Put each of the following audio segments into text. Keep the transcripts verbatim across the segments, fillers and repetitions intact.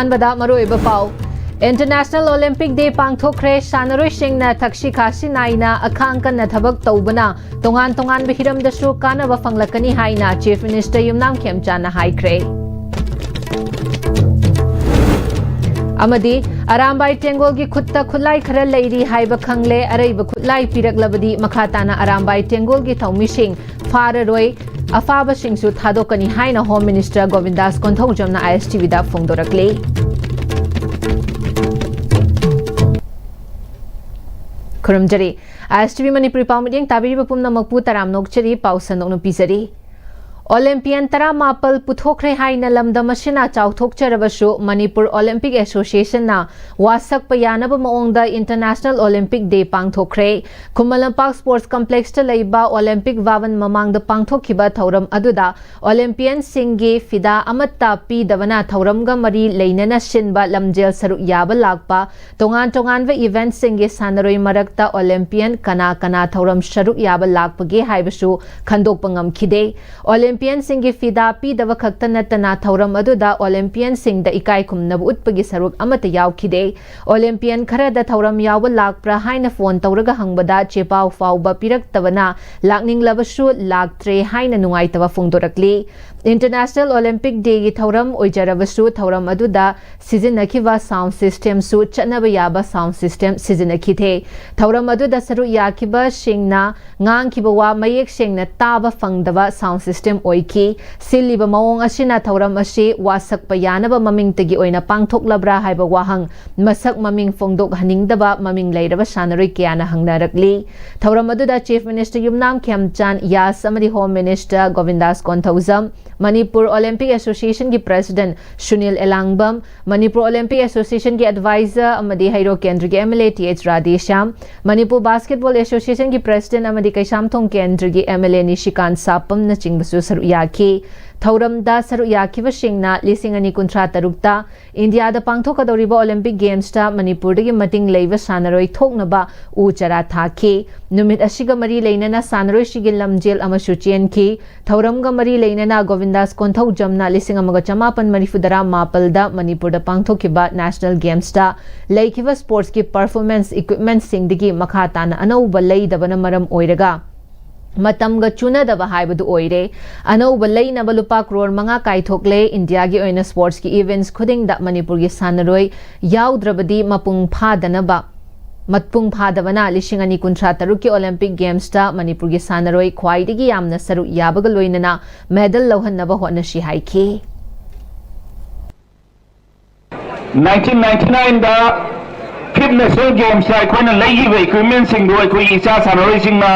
ꯑꯍꯥꯟꯕꯗ ꯃꯔꯨꯑꯣꯏꯕ ꯄꯥꯎ꯫ International Olympic Day ꯄꯥꯡꯊꯣꯛꯈ꯭ꯔꯦ꯫ ꯁꯥꯟꯅꯔꯣꯏꯁꯤꯡꯅ ꯊꯛꯁꯤ ꯈꯥꯁꯤ ꯅꯥꯏꯅ ꯑꯈꯥꯡ ꯀꯟꯅ ꯊꯕꯛ ꯇꯧꯕꯅ ꯇꯣꯉꯥꯟ ꯇꯣꯉꯥꯟꯕ ꯍꯤꯔꯝꯗꯁꯨ ꯀꯥꯟꯅꯕ ꯐꯪꯂꯛꯀꯅꯤ ꯍꯥꯏꯅ Chief Minister ꯌꯨꯝꯅꯥꯝ ꯈꯦꯝꯆꯥꯟꯅ ꯍꯥꯏꯈ꯭ꯔꯦ꯫ ꯑꯃꯗꯤ ꯑꯔꯥꯝꯕꯥꯏ ꯇꯦꯡꯒꯣꯜꯒꯤ ꯈꯨꯠꯇ ꯈꯨꯠꯂꯥꯏ ꯈꯔ ꯂꯩꯔꯤ ꯍꯥꯏꯕ ꯈꯪꯂꯦ꯫ ꯑꯔꯩꯕ ꯈꯨꯠꯂꯥꯏ ꯄꯤꯔꯛꯂꯕꯗꯤ ꯃꯈꯥ ꯇꯥꯅ ꯑꯔꯥꯝꯕꯥꯏ ꯇꯦꯡꯒꯣꯜꯒꯤ ꯊꯧꯃꯤꯁꯤꯡ ꯐꯥꯔꯔꯣꯏ, ꯑꯐꯥꯕꯁꯤꯡꯁꯨ ꯊꯥꯗꯣꯛꯀꯅꯤ ꯍꯥꯏꯅ Home Minister ꯒꯣꯕꯤꯟꯗꯥꯁ ꯀꯣꯟꯊꯧꯖꯝꯅ ISTVꯗ ꯐꯣꯡꯗꯣꯔꯛꯂꯤ꯫ ꯈꯨꯔꯨꯝꯖꯔꯤ꯫ ISTV ꯃꯅꯤꯄꯨꯔꯤ ꯄꯥꯎ ꯃꯤꯠꯌꯦꯡ ꯇꯥꯕꯤꯔꯤꯕ ꯄꯨꯝꯅꯃꯛꯄꯨ ꯇꯔꯥꯝꯅ ꯑꯣꯛꯆꯔꯤ꯫ ꯄꯥꯎ ꯁꯟꯗꯣꯛꯅ ꯄꯤꯖꯔꯤ꯫ Olympian ꯇꯔꯥꯃꯥꯄꯜ ꯄꯨꯊꯣꯛꯈ꯭ꯔꯦ ꯍꯥꯏꯅ ꯂꯝꯗꯝ ꯑꯁꯤꯅ ꯆꯥꯎꯊꯣꯛꯆꯔꯕꯁꯨ, ꯃꯅꯤꯄꯨꯔ Olympic Associationꯅ ꯋꯥꯁꯛꯄ ꯌꯥꯅꯕ ꯃꯑꯣꯡꯗ International Olympic Day ꯄꯥꯡꯊꯣꯛꯈ꯭ꯔꯦ꯫ Khuman Lampak Sports Complexꯇ ꯂꯩꯕ Olympic Bhavan ꯃꯃꯥꯡꯗ ꯄꯥꯡꯊꯣꯛꯈꯤꯕ ꯊꯧꯔꯝ ꯑꯗꯨꯗ Olympianꯁꯤꯡꯒꯤ ꯐꯤꯗꯥ ꯑꯃꯠꯇ ꯄꯤꯗꯕꯅ ꯊꯧꯔꯝꯒ ꯃꯔꯤ ꯂꯩꯅꯅ ꯁꯤꯟꯕ ꯂꯝꯖꯦꯜ ꯁꯔꯨꯛ ꯌꯥꯕ ꯂꯥꯛꯄ ꯇꯣꯉꯥꯟ ꯇꯣꯉꯥꯟꯕ eventꯁꯤꯡꯒꯤ ꯁꯥꯟꯅꯔꯣꯏ ꯃꯔꯛꯇ Olympian ꯀꯅꯥ ꯀꯅꯥ ꯊꯧꯔꯝ ꯁꯔꯨꯛ ꯌꯥꯕ ꯂꯥꯛꯄꯒꯦ ꯍꯥꯏꯕꯁꯨ ꯈꯟꯗꯣꯛꯄ ꯉꯝꯈꯤꯗꯦ꯫ Olympianꯁꯤꯡꯒꯤ ꯐꯤꯗꯥ ꯄꯤꯗꯕ ꯈꯛꯇ ꯅꯠꯇꯅ ꯊꯧꯔꯝ ꯑꯗꯨꯗ Olympianꯁꯤꯡꯗ ꯏꯀꯥꯏ ꯈꯨꯝꯅꯕ ꯎꯠꯄꯒꯤ ꯁꯔꯨꯛ ꯑꯃꯠꯇ ꯌꯥꯎꯈꯤꯗꯦ꯫ Olympian ꯈꯔꯗ ꯊꯧꯔꯝ ꯌꯥꯎꯕ ꯂꯥꯛꯄ꯭ꯔꯥ ꯍꯥꯏꯅ phone ꯇꯧꯔꯒ ꯍꯪꯕꯗ ꯆꯦꯄꯥꯎ ꯐꯥꯎꯕ ꯄꯤꯔꯛꯇꯕꯅ ꯂꯥꯛꯅꯤꯡꯂꯕꯁꯨ ꯂꯥꯛꯇ꯭ꯔꯦ ꯍꯥꯏꯅ ꯅꯨꯡꯉꯥꯏꯇꯕ ꯐꯣꯡꯗꯣꯔꯛꯂꯤ꯫ International Olympic Dayꯒꯤ ꯊꯧꯔꯝ ꯑꯣꯏꯖꯔꯕꯁꯨ ꯊꯧꯔꯝ ꯑꯗꯨꯗ ꯁꯤꯖꯤꯟꯅꯈꯤꯕ sound systemꯁꯨ ꯆꯠꯅꯕ ꯌꯥꯕ sound system ꯁꯤꯖꯤꯟꯅꯈꯤꯗꯦ꯫ ꯊꯧꯔꯝ ꯑꯗꯨꯗ ꯁꯔꯨꯛ ꯌꯥꯈꯤꯕꯁꯤꯡꯅ ꯉꯥꯡꯈꯤꯕ ꯋꯥ ꯃꯌꯦꯛ ꯁꯦꯡꯅ ꯇꯥꯕ ꯐꯪꯗꯕ sound system ꯑꯣꯏꯈꯤ꯫ ꯁꯤꯜꯂꯤꯕ ꯃꯑꯣꯡ ꯑꯁꯤꯅ ꯊꯧꯔꯝ ꯑꯁꯤ ꯋꯥꯁꯛꯄ ꯌꯥꯅꯕ ꯃꯃꯤꯡꯇꯒꯤ ꯑꯣꯏꯅ ꯄꯥꯡꯊꯣꯛꯂꯕ꯭ꯔꯥ ꯍꯥꯏꯕ ꯋꯥꯍꯪ ꯃꯁꯛ ꯃꯃꯤꯡ ꯐꯣꯡꯗꯣꯛꯍꯟꯅꯤꯡꯗꯕ ꯃꯃꯤꯡ ꯂꯩꯔꯕ ꯁꯥꯟꯅꯔꯣꯏ ꯀꯌꯥꯅ ꯍꯪꯅꯔꯛꯂꯤ꯫ ꯊꯧꯔꯝ ꯑꯗꯨꯗ Chief Minister ꯌꯨꯝꯅꯥꯝ ꯈꯦꯝꯆꯥꯟ, ꯌꯥꯁ ꯑꯃꯗꯤ Home Minister ꯒꯣꯕꯤꯟꯗꯥꯁ Konthoujam, Manipur Olympic Associationꯒꯤ President Sunil ꯑꯦꯂꯥꯡꯕꯝ, ꯃꯅꯤꯄꯨꯔ Olympic Associationꯒꯤ advisor ꯑꯃꯗꯤ ꯍꯩꯔꯣꯛ ꯀꯦꯟꯗ꯭ꯔꯒꯤ MLA th Radheshyam, Manipur Basketball Associationꯒꯤ President ꯑꯃꯗꯤ ꯀꯩꯁꯥꯝꯊꯣꯡ ꯀꯦꯟꯗ꯭ꯔꯒꯤ MLA ꯅꯤꯁꯤꯀꯥꯟ ꯁꯥꯄꯝꯅꯆꯤꯡꯕꯁꯨ ꯁꯔꯨꯛ ꯌꯥꯈꯤ꯫ ꯊꯧꯔꯝꯗ ꯁꯔꯨꯛ ꯌꯥꯈꯤꯕꯁꯤꯡꯅ ꯂꯤꯁꯤꯡ ꯑꯅꯤ ꯀꯨꯟꯊ꯭ꯔꯥ ꯇꯔꯨꯛꯇ ꯏꯟꯗꯤꯌꯥꯗ ꯄꯥꯡꯊꯣꯛꯀꯗꯧꯔꯤꯕ ꯑꯣꯂꯤꯝꯄꯤꯛ ꯒꯦꯝꯁꯇ ꯃꯅꯤꯄꯨꯔꯗꯒꯤ ꯃꯇꯤꯡ ꯂꯩꯕ ꯁꯥꯟꯅꯔꯣꯏ ꯊꯣꯛꯅꯕ ꯎ ꯆꯥꯔꯥ ꯊꯥꯈꯤ꯫ ꯅꯨꯃꯤꯠ ꯑꯁꯤꯒ ꯃꯔꯤ ꯂꯩꯅꯅ ꯁꯥꯟꯅꯔꯣꯏꯁꯤꯡꯒꯤ ꯂꯝꯖꯦꯜ ꯑꯃꯁꯨ ꯆꯦꯟꯈꯤ꯫ ꯊꯧꯔꯝꯒ ꯃꯔꯤ ꯂꯩꯅꯅ ꯒꯣꯕꯤꯟꯗꯥꯁ ꯀꯣꯟꯊꯧꯖꯝꯅ ꯂꯤꯁꯤꯡ ꯑꯃꯒ ꯆꯃꯥꯄꯟ ꯃꯔꯤꯐꯨ ꯇꯔꯥ ꯃꯥꯄꯜꯗ ꯃꯅꯤꯄꯨꯔꯗ ꯄꯥꯡꯊꯣꯛꯈꯤꯕ ꯅꯦꯁꯅꯦꯜ ꯒꯦꯝꯁꯇ ꯂꯩꯈꯤꯕ ꯁ꯭ꯄꯣꯔꯠꯁꯀꯤ ꯄꯔꯐꯣꯔꯃꯦꯟꯁ ꯏꯀ꯭ꯋꯤꯞꯃꯦꯟꯠꯁꯤꯡꯗꯒꯤ ꯃꯈꯥ ꯇꯥꯅ ꯑꯅꯧꯕ ꯂꯩꯗꯕꯅ ꯃꯔꯝ ꯑꯣꯏꯔꯒ ꯃꯇꯝꯒ ꯆꯨꯅꯗꯕ ꯍꯥꯏꯕꯗꯨ ꯑꯣꯏꯔꯦ꯫ ꯑꯅꯧꯕ ꯂꯩꯅꯕ ꯂꯨꯄꯥ ꯀ꯭ꯔꯣꯔ ꯃꯉꯥ ꯀꯥꯏꯊꯣꯛꯂꯦ꯫ ꯏꯟꯗꯤꯌꯥꯒꯤ ꯑꯣꯏꯅ ꯁ꯭ꯄꯣꯔꯠꯁꯀꯤ ꯏꯚꯦꯟꯠꯁ ꯈꯨꯗꯤꯡꯗ ꯃꯅꯤꯄꯨꯔꯒꯤ ꯁꯥꯟꯅꯔꯣꯏ ꯌꯥꯎꯗ꯭ꯔꯕꯗꯤ ꯃꯄꯨꯡ ꯐꯥꯗꯅꯕ, ꯃꯄꯨꯡ ꯐꯥꯗꯕꯅ ꯂꯤꯁꯤꯡ ꯑꯅꯤ ꯀꯨꯟꯊ꯭ꯔꯥ ꯇꯔꯨꯛꯀꯤ ꯑꯣꯂꯤꯝꯄꯤꯛ ꯒꯦꯝꯁꯇ ꯃꯅꯤꯄꯨꯔꯒꯤ ꯁꯥꯟꯅꯔꯣꯏ ꯈ꯭ꯋꯥꯏꯗꯒꯤ ꯌꯥꯝꯅ ꯁꯔꯨꯛ ꯌꯥꯕꯒ ꯂꯣꯏꯅꯅ ꯃꯦꯗꯜ ꯂꯧꯍꯟꯅꯕ ꯍꯣꯠꯅꯁꯤ ꯍꯥꯏꯈꯤ꯫ ꯅꯥꯏꯟꯇꯤꯟ ꯅꯥꯏꯟꯇꯤ ꯅꯥꯏꯟꯗ ꯐꯤꯐ ꯅꯦꯁꯅꯦꯜ ꯒꯦꯝꯁꯇ ꯑꯩꯈꯣꯏꯅ ꯂꯩꯈꯤꯕ ꯏꯀ꯭ꯋꯤꯞꯃꯦꯟꯁꯤꯡꯗꯨ ꯑꯩꯈꯣꯏꯒꯤ ꯏꯆꯥ ꯁꯥꯟꯅꯔꯣꯏꯁꯤꯡꯅ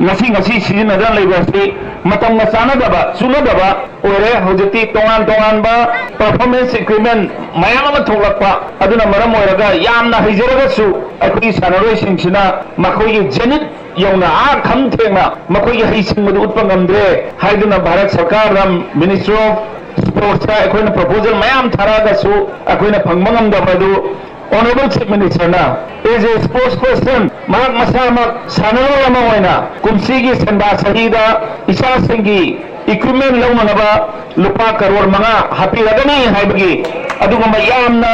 ꯉꯁꯤ, ꯉꯁꯤ ꯁꯤꯖꯤꯟꯅꯗꯨꯅ ꯂꯩꯕ ꯑꯁꯤ ꯃꯇꯝꯒ ꯆꯥꯟꯅꯗꯕ, ꯆꯨꯅꯗꯕ ꯑꯣꯏꯔꯦ꯫ ꯍꯧꯖꯤꯛꯇꯤ ꯇꯣꯉꯥꯟ ꯇꯣꯉꯥꯟꯕ ꯄꯔꯐꯣꯔꯃꯦꯟꯁ ꯏꯀ꯭ꯋꯤꯞꯃꯦꯟ ꯃꯌꯥꯝ ꯑꯃ ꯊꯣꯛꯂꯛꯄ ꯑꯗꯨꯅ ꯃꯔꯝ ꯑꯣꯏꯔꯒ ꯌꯥꯝꯅ ꯍꯩꯖꯔꯒꯁꯨ ꯑꯩꯈꯣꯏꯒꯤ ꯁꯥꯟꯅꯔꯣꯏꯁꯤꯡꯁꯤꯅ ꯃꯈꯣꯏꯒꯤ ꯖꯦꯅꯤꯠ ꯌꯧꯅ ꯑꯥ ꯈꯝ ꯊꯦꯡꯅ ꯃꯈꯣꯏꯒꯤ ꯍꯩꯁꯤꯡꯕꯗꯨ ꯎꯠꯄ ꯉꯝꯗ꯭ꯔꯦ ꯍꯥꯏꯗꯨꯅ ꯚꯥꯔꯠ ꯁꯔꯀꯥꯔꯗ, ꯃꯤꯅꯤꯁꯇ꯭ꯔꯤ ꯑꯣꯐ ꯁ꯭ꯄꯣꯔꯠꯁꯇ ꯑꯩꯈꯣꯏꯅ ꯄ꯭ꯔꯣꯄꯣꯖꯦꯜ ꯃꯌꯥꯝ ꯊꯥꯔꯛꯑꯒꯁꯨ ꯑꯩꯈꯣꯏꯅ ꯐꯪꯕ ꯉꯝꯗꯕ ꯑꯗꯨ ꯑꯣꯅꯔꯦꯕꯜ ꯆꯤꯐ ꯃꯤꯅꯤꯁꯇꯔꯅ as a sports person ꯃꯍꯥꯛ ꯃꯁꯥꯃꯛ ꯁꯥꯟꯅꯔꯣꯏ ꯑꯃ ꯑꯣꯏꯅ ꯀꯨꯝꯁꯤꯒꯤ ꯁꯦꯟꯗꯥ ꯆꯍꯤꯗ ꯏꯆꯥꯁꯤꯡꯒꯤ ꯏꯀ꯭ꯋꯤꯞꯃꯦꯟ ꯂꯧꯅꯅꯕ ꯂꯨꯄꯥ ꯀꯔꯣꯔ ꯃꯉꯥ ꯍꯥꯞꯄꯤꯔꯒꯅꯤ ꯍꯥꯏꯕꯒꯤ ꯑꯗꯨꯒꯨꯝꯕ ꯌꯥꯝꯅ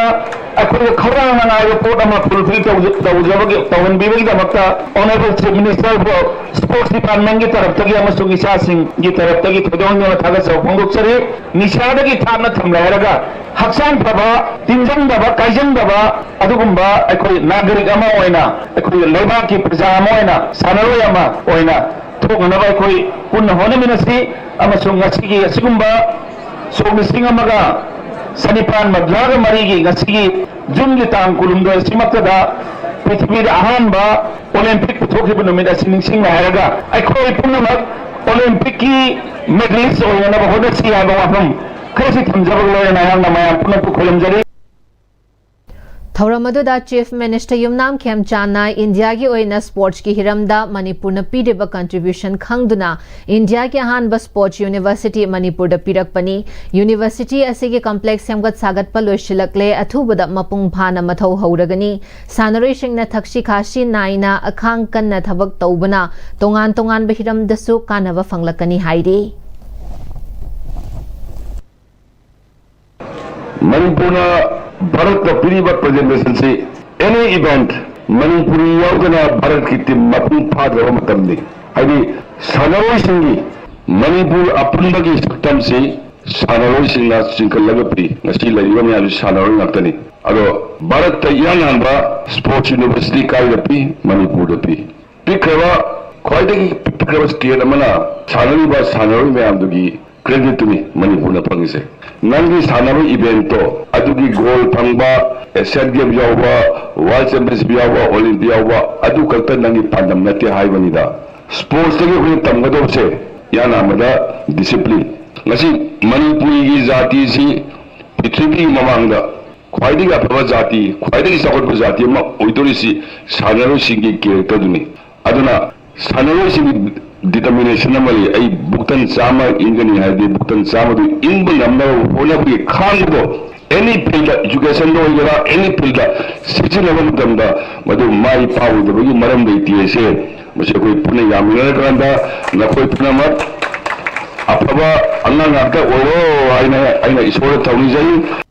ꯑꯩꯈꯣꯏꯗ ꯈꯧꯔꯥꯡꯅ ꯉꯥꯏꯕ ꯄꯣꯠ ꯑꯃ ꯐꯨꯜꯐꯤꯜ ꯇꯧꯖꯕꯒꯤ, ꯇꯧꯍꯟꯕꯤꯕꯒꯤꯗꯃꯛꯇ ꯑꯣꯅꯔꯦꯕꯜ ꯆꯤꯐ ꯃꯤꯅꯤꯁꯇꯔꯕꯨ ꯁ꯭ꯄꯣꯔꯠꯁ ꯗꯤꯄꯥꯔꯠꯃꯦꯟꯒꯤ ꯇꯔꯞꯇꯒꯤ ꯑꯃꯁꯨꯡ ꯏꯆꯥꯁꯤꯡꯒꯤ ꯇꯔꯞꯇꯒꯤ ꯊꯣꯏꯗꯣꯛ ꯍꯦꯟꯗꯣꯛꯅ ꯊꯥꯒꯠꯆꯕ ꯐꯣꯡꯗꯣꯛꯆꯔꯤ꯫ ꯅꯤꯁꯥꯗꯒꯤ ꯊꯥꯞꯅ ꯊꯝꯂꯦ ꯍꯥꯏꯔꯒ ꯍꯛꯆꯥꯡ ꯐꯕ, ꯇꯤꯟꯖꯪꯗꯕ, ꯀꯥꯏꯖꯪꯗꯕ ꯑꯗꯨꯒꯨꯝꯕ ꯑꯩꯈꯣꯏ ꯅꯥꯒꯔꯤꯛ ꯑꯃ ꯑꯣꯏꯅ, ꯑꯩꯈꯣꯏ ꯂꯩꯕꯥꯛꯀꯤ ꯄ꯭ꯔꯖꯥ ꯑꯃ ꯑꯣꯏꯅ, ꯁꯥꯟꯅꯔꯣꯏ ꯑꯃ ꯑꯣꯏꯅ ꯊꯣꯛꯅꯅꯕ ꯑꯩꯈꯣꯏ ꯄꯨꯟꯅ ꯍꯣꯠꯅꯃꯤꯟꯅꯁꯤ꯫ ꯑꯃꯁꯨꯡ ꯉꯁꯤꯒꯤ ꯑꯁꯤꯒꯨꯝꯕ ꯁꯣꯛ ꯂꯤꯁꯤꯡ ꯑꯃꯒ ꯆꯅꯤꯄꯥꯟ ꯃꯧꯗ꯭ꯔꯥꯒ ꯃꯔꯤꯒꯤ ꯉꯁꯤꯒꯤ ꯖꯨꯟꯒꯤ ꯇꯥꯡ ꯀꯨꯟꯍꯨꯝꯗꯣꯏ ꯑꯁꯤꯃꯛꯇꯗ ꯄ꯭ꯔꯤꯊꯤꯕꯤꯗ ꯑꯍꯥꯟꯕ ꯑꯣꯂꯤꯝꯄꯤꯛ ꯄꯨꯊꯣꯛꯈꯤꯕ ꯅꯨꯃꯤꯠ ꯑꯁꯤ ꯅꯤꯡꯁꯤꯡꯅ ꯍꯥꯏꯔꯒ ꯑꯩꯈꯣꯏ ꯄꯨꯝꯅꯃꯛ ꯑꯣꯂꯤꯝꯄꯤꯛꯀꯤ ꯃꯦꯗꯂꯤꯁ ꯑꯣꯏꯅꯅꯕ ꯍꯣꯠꯅꯁꯤ ꯍꯥꯏꯕ ꯋꯥꯐꯝ ꯈꯔꯁꯤ ꯊꯝꯖꯕꯒ ꯂꯣꯏꯅꯅ ꯑꯩꯍꯥꯛꯅ ꯃꯌꯥꯝ ꯄꯨꯝꯅꯃꯛꯄꯨ ꯈꯣꯏꯔꯝꯖꯔꯤ꯫ ꯊꯧꯔꯝ ꯑꯗꯨꯗ Chief Minister ꯌꯨꯝꯅꯥꯝ ꯈꯦꯝꯆꯥꯟꯅ ꯏꯟꯗꯤꯌꯥꯒꯤ ꯑꯣꯏꯅ sportsꯀꯤ ꯍꯤꯔꯝꯗ ꯃꯅꯤꯄꯨꯔꯅ ꯄꯤꯔꯤꯕ contribution ꯈꯪꯗꯨꯅ ꯏꯟꯗꯤꯌꯥꯒꯤ ꯑꯍꯥꯟꯕ sports university ꯃꯅꯤꯄꯨꯔꯗ ꯄꯤꯔꯛꯄꯅꯤ꯫ University ꯑꯁꯤꯒꯤ complex ꯁꯦꯝꯒꯠ ꯁꯥꯒꯠꯄ ꯂꯣꯏꯁꯤꯜꯂꯛꯂꯦ, ꯑꯊꯨꯕꯗ ꯃꯄꯨꯡ ꯐꯥꯅ ꯃꯊꯧ ꯍꯧꯔꯒꯅꯤ꯫ ꯁꯥꯟꯅꯔꯣꯏꯁꯤꯡꯅ ꯊꯛꯁꯤ ꯈꯥꯁꯤ ꯅꯥꯏꯅ ꯑꯈꯥꯡ ꯀꯟꯅ ꯊꯕꯛ ꯇꯧꯕꯅ ꯇꯣꯉꯥꯟ ꯇꯣꯉꯥꯟꯕ ꯍꯤꯔꯝꯗꯁꯨ ꯀꯥꯟꯅꯕ ꯐꯪꯂꯛꯀꯅꯤ ꯍꯥꯏꯔꯤ꯫ ꯃꯅꯤꯄꯨꯔꯅ ꯚꯥꯔꯠꯇ ꯄꯤꯔꯤꯕ presentation ꯁꯤ any event ꯃꯅꯤꯄꯨꯔꯤ ꯌꯥꯎꯗꯅ ꯚꯥꯔꯠꯀꯤ team ꯃꯄꯨꯡ ꯐꯥꯗ꯭ꯔꯕ ꯃꯇꯝꯅꯤ꯫ ꯍꯥꯏꯗꯤ ꯁꯥꯟꯅꯔꯣꯏꯁꯤꯡꯒꯤ ꯃꯅꯤꯄꯨꯔ ꯑꯄꯨꯟꯕꯒꯤ ꯁꯛꯇꯝꯁꯤ ꯁꯥꯟꯅꯔꯣꯏꯁꯤꯡꯅ ꯆꯤꯡꯈꯠꯂꯒ ꯄꯤ꯫ ꯉꯁꯤ ꯂꯩꯔꯤꯕ ꯃꯌꯥꯝꯁꯤ ꯁꯥꯟꯅꯔꯣꯏ ꯉꯥꯛꯇꯅꯤ꯫ ꯑꯗꯣ ꯚꯥꯔꯠꯇ ꯏꯍꯥꯟ ꯍꯥꯟꯕ sports university ꯀꯥꯏꯗ ꯄꯤ? ꯃꯅꯤꯄꯨꯔꯗ ꯄꯤ꯫ ꯄꯤꯛꯈ꯭ꯔꯕ, ꯈ꯭ꯋꯥꯏꯗꯒꯤ ꯄꯤꯛꯈ꯭ꯔꯕ state ꯑꯃꯅ ꯁꯥꯟꯅꯔꯤꯕ ꯁꯥꯟꯅꯔꯣꯏ ꯃꯌꯥꯝꯗꯨꯒꯤ credit ꯇꯨꯅꯤ ꯃꯅꯤꯄꯨꯔꯅ ꯐꯪꯉꯤꯁꯦ꯫ ꯅꯪꯒꯤ ꯁꯥꯟꯅꯕ event ꯇꯣ, ꯑꯗꯨꯒꯤ gold ꯐꯪꯕ, Asian Games ꯌꯥꯎꯕ, World Championship ꯌꯥꯎꯕ, Olympic ꯌꯥꯎꯕ, ꯑꯗꯨ ꯈꯛꯇ ꯅꯪꯒꯤ ꯄꯥꯟꯗꯝ ꯅꯠꯇꯦ ꯍꯥꯏꯕꯅꯤꯗ꯫ Sports ꯇꯒꯤ ꯑꯩꯈꯣꯏꯅ ꯇꯝꯒꯗꯧꯕꯁꯦ ꯏꯍꯥꯟ ꯑꯍꯥꯟꯕꯗ discipline꯫ ꯉꯁꯤ ꯃꯅꯤꯄꯨꯔꯤꯒꯤ ꯖꯥꯇꯤꯁꯤ ꯄ꯭ꯔꯤꯊꯤꯕꯤꯒꯤ ꯃꯃꯥꯡꯗ ꯈ꯭ꯋꯥꯏꯗꯒꯤ ꯑꯐꯕ ꯖꯥꯇꯤ, ꯈ꯭ꯋꯥꯏꯗꯒꯤ ꯆꯥꯎꯈꯠꯄ ꯖꯥꯇꯤ ꯑꯃ ꯑꯣꯏꯗꯣꯔꯤꯁꯤ ꯁꯥꯟꯅꯔꯣꯏꯁꯤꯡꯒꯤ character ꯗꯨꯅꯤ꯫ ꯑꯗꯨꯅ ꯁꯥꯟꯅꯔꯣꯏꯁꯤꯡꯒꯤ determination ꯑꯃ ꯂꯩ, "ꯑꯩ ꯕꯨꯛꯇꯟ ꯆꯥꯝꯃ ꯏꯟꯒꯅꯤ" ꯍꯥꯏꯔꯗꯤ ꯕꯨꯛꯇꯟ ꯆꯥꯝꯃꯗꯨ ꯏꯟꯕ ꯉꯝꯅꯕ ꯍꯣꯠꯅꯕꯒꯤ ꯈꯥꯡꯕꯗꯣ, any field ꯗ, education ꯗ ꯑꯣꯏꯒꯦꯔꯥ, any field ꯗ ꯁꯤꯖꯤꯟꯅꯕ ꯃꯇꯝꯗ ꯃꯗꯨ ꯃꯥꯏ ꯄꯥꯛꯑꯣꯏꯗꯕꯒꯤ ꯃꯔꯝ ꯂꯩꯇꯦ ꯍꯥꯏꯁꯦ꯫ ꯃꯁꯤ ꯑꯩꯈꯣꯏ ꯄꯨꯟꯅ ꯌꯥꯃꯤꯟꯅꯔꯀꯥꯟꯗ ꯅꯈꯣꯏ ꯄꯨꯝꯅꯃꯛ ꯑꯐꯕ ꯑꯉꯥꯡ ꯉꯥꯛꯇ ꯑꯣꯏꯔꯣ ꯍꯥꯏꯅ ꯑꯩꯅ ꯏꯁꯣꯔꯗ ꯊꯧꯅꯤꯖꯔꯤ꯫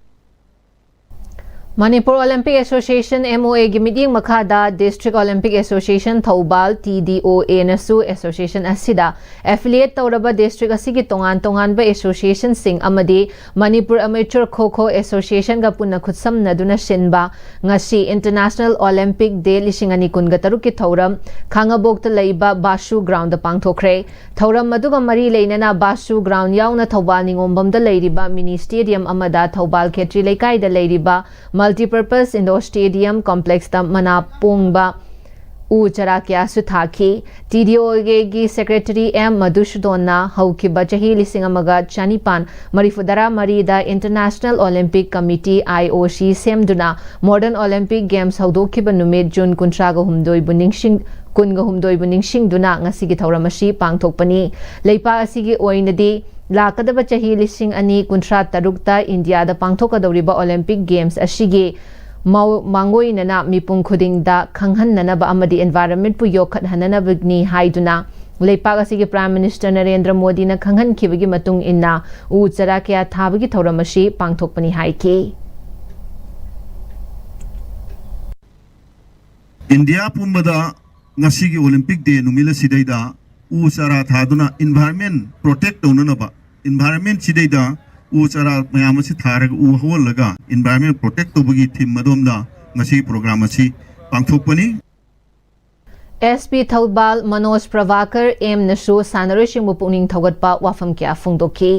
Manipur Olympic Association, M O A ꯒꯤ ꯃꯤꯠꯌꯦꯡ ꯃꯈꯥꯗ District Olympic Association Thoubal, T D O A ꯅꯁꯨ association ꯑꯁꯤꯗ affiliate ꯇꯧꯔꯕ district ꯑꯁꯤꯒꯤ ꯇꯣꯉꯥꯟ ꯇꯣꯉꯥꯟꯕ association ꯁꯤꯡ ꯑꯃꯗꯤ Manipur Amateur Kho Kho Association ꯒ ꯄꯨꯟꯅ ꯈꯨꯠꯁꯝꯅꯗꯨꯅ ꯁꯤꯟꯕ ꯉꯁꯤ International Olympic Day ꯂꯤꯁꯤꯡ ꯑꯅꯤ ꯀꯨꯟꯒ ꯇꯔꯨꯛꯀꯤ ꯊꯧꯔꯝ ꯈꯥꯉꯕꯣꯛꯇ ꯂꯩꯕ ꯕꯥꯁꯨ ground ꯗ ꯄꯥꯡꯊꯣꯛꯈ꯭ꯔꯦ꯫ ꯊꯧꯔꯝ ꯑꯗꯨꯒ ꯃꯔꯤ ꯂꯩꯅꯅ ꯕꯥꯁꯨ ground ꯌꯥꯎꯅ ꯊꯧꯕꯥꯜ ꯅꯤꯉꯣꯝꯕꯝꯗ ꯂꯩꯔꯤꯕ mini stadium ꯑꯃꯗ ꯊꯧꯕꯥꯜ ꯈꯦꯇ꯭ꯔꯤ ꯂꯩꯀꯥꯏꯗ ꯂꯩꯔꯤꯕ Multipurpose Indoor Stadium Complex ꯇ ꯃꯅꯥ ꯄꯣꯡꯕ ꯎ ꯆꯥꯔꯥ ꯀꯌꯥꯁꯨ ꯊꯥꯈꯤ꯫ ꯇꯤ ꯗꯤ ꯑꯣ ꯑꯦꯒꯤ ꯁꯦꯀ꯭ꯔꯦꯇꯔꯤ ꯑꯦꯝ ꯃꯙꯨꯁꯨꯗꯣꯟꯅ ꯍꯧꯈꯤꯕ ꯆꯍꯤ ꯂꯤꯁꯤꯡ ꯑꯃꯒ ꯆꯅꯤꯄꯥꯟ ꯃꯔꯤꯐꯨꯇꯔꯥ ꯃꯔꯤꯗ International Olympic Committee, I O C, ꯁꯦꯝꯗꯨꯅ Modern Olympic Games ꯍꯧꯗꯣꯛꯈꯤꯕ ꯅꯨꯃꯤꯠ ꯖꯨꯟ ꯀꯨꯟꯊ꯭ꯔꯥꯒ ꯍꯨꯝꯗꯣꯏꯕꯨ ꯅꯤꯡꯁꯤꯡ-, ꯀꯨꯟꯒ ꯍꯨꯝꯗꯣꯏꯕꯨ ꯅꯤꯡꯁꯤꯡꯗꯨꯅ ꯉꯁꯤꯒꯤ ꯊꯧꯔꯝ ꯑꯁꯤ ꯄꯥꯡꯊꯣꯛꯄꯅꯤ꯫ ꯂꯩꯄꯥꯛ ꯑꯁꯤꯒꯤ ꯑꯣꯏꯅꯗꯤ ꯂꯥꯛꯀꯗꯕ ꯆꯍꯤ ꯂꯤꯁꯤꯡ ꯑꯅꯤ ꯀꯨꯟꯊ꯭ꯔꯥ ꯇꯔꯨꯛꯇ ꯏꯟꯗꯤꯌꯥꯗ ꯄꯥꯡꯊꯣꯛꯀꯗꯧꯔꯤꯕ Olympic Games ꯑꯁꯤꯒꯤ ꯃꯥꯎ-, ꯃꯥꯡꯑꯣꯏꯅꯅ ꯃꯤꯄꯨꯝ ꯈꯨꯗꯤꯡꯗ ꯈꯪꯍꯟꯅꯅꯕ ꯑꯃꯗꯤ environment ꯄꯨ ꯌꯣꯛꯈꯠꯍꯟꯅꯅꯕꯅꯤ ꯍꯥꯏꯗꯨꯅ ꯂꯩꯄꯥꯛ ꯑꯁꯤꯒꯤ Prime Minister ꯅꯔꯦꯟꯗ꯭ꯔ ꯃꯣꯗꯤꯅ ꯈꯪꯍꯟꯈꯤꯕꯒꯤ ꯃꯇꯨꯡ ꯏꯟꯅ ꯎ ꯆꯥꯔꯥ ꯀꯌꯥ ꯊꯥꯕꯒꯤ ꯊꯧꯔꯝ ꯑꯁꯤ ꯄꯥꯡꯊꯣꯛꯄꯅꯤ ꯍꯥꯏꯈꯤ꯫ ꯏꯟꯗꯤꯌꯥ ꯄꯨꯝꯕꯗ ꯉꯁꯤꯒꯤ Olympic Day ꯅꯨꯃꯤꯠ ꯑꯁꯤꯗꯩꯗ ꯎ ꯆꯥꯔꯥ ꯊꯥꯗꯨꯅ environment protect ꯇꯧꯅꯅꯕ, environment ꯁꯤꯗꯩꯗ ꯎ ꯆꯥꯔꯥ ꯃꯌꯥꯝ ꯑꯁꯤ ꯊꯥꯔꯒ, ꯎ ꯍꯧꯍꯜꯂꯒ environment protect ꯇꯧꯕꯒꯤ theme ꯑꯗꯣꯝꯗ ꯉꯁꯤꯒꯤ program ꯑꯁꯤ ꯄꯥꯡꯊꯣꯛꯄꯅꯤ꯫ ꯑꯦꯁ ꯄꯤ ꯊꯧꯕꯥꯜ ꯃꯅꯣꯖ ꯄ꯭ꯔꯚꯥꯀꯔ ꯑꯦꯝꯅꯁꯨ ꯁꯥꯟꯅꯔꯣꯏꯁꯤꯡꯕꯨ ꯄꯨꯛꯅꯤꯡ ꯊꯧꯒꯠꯄ ꯋꯥꯐꯝ ꯀꯌꯥ ꯐꯣꯡꯗꯣꯛꯈꯤ꯫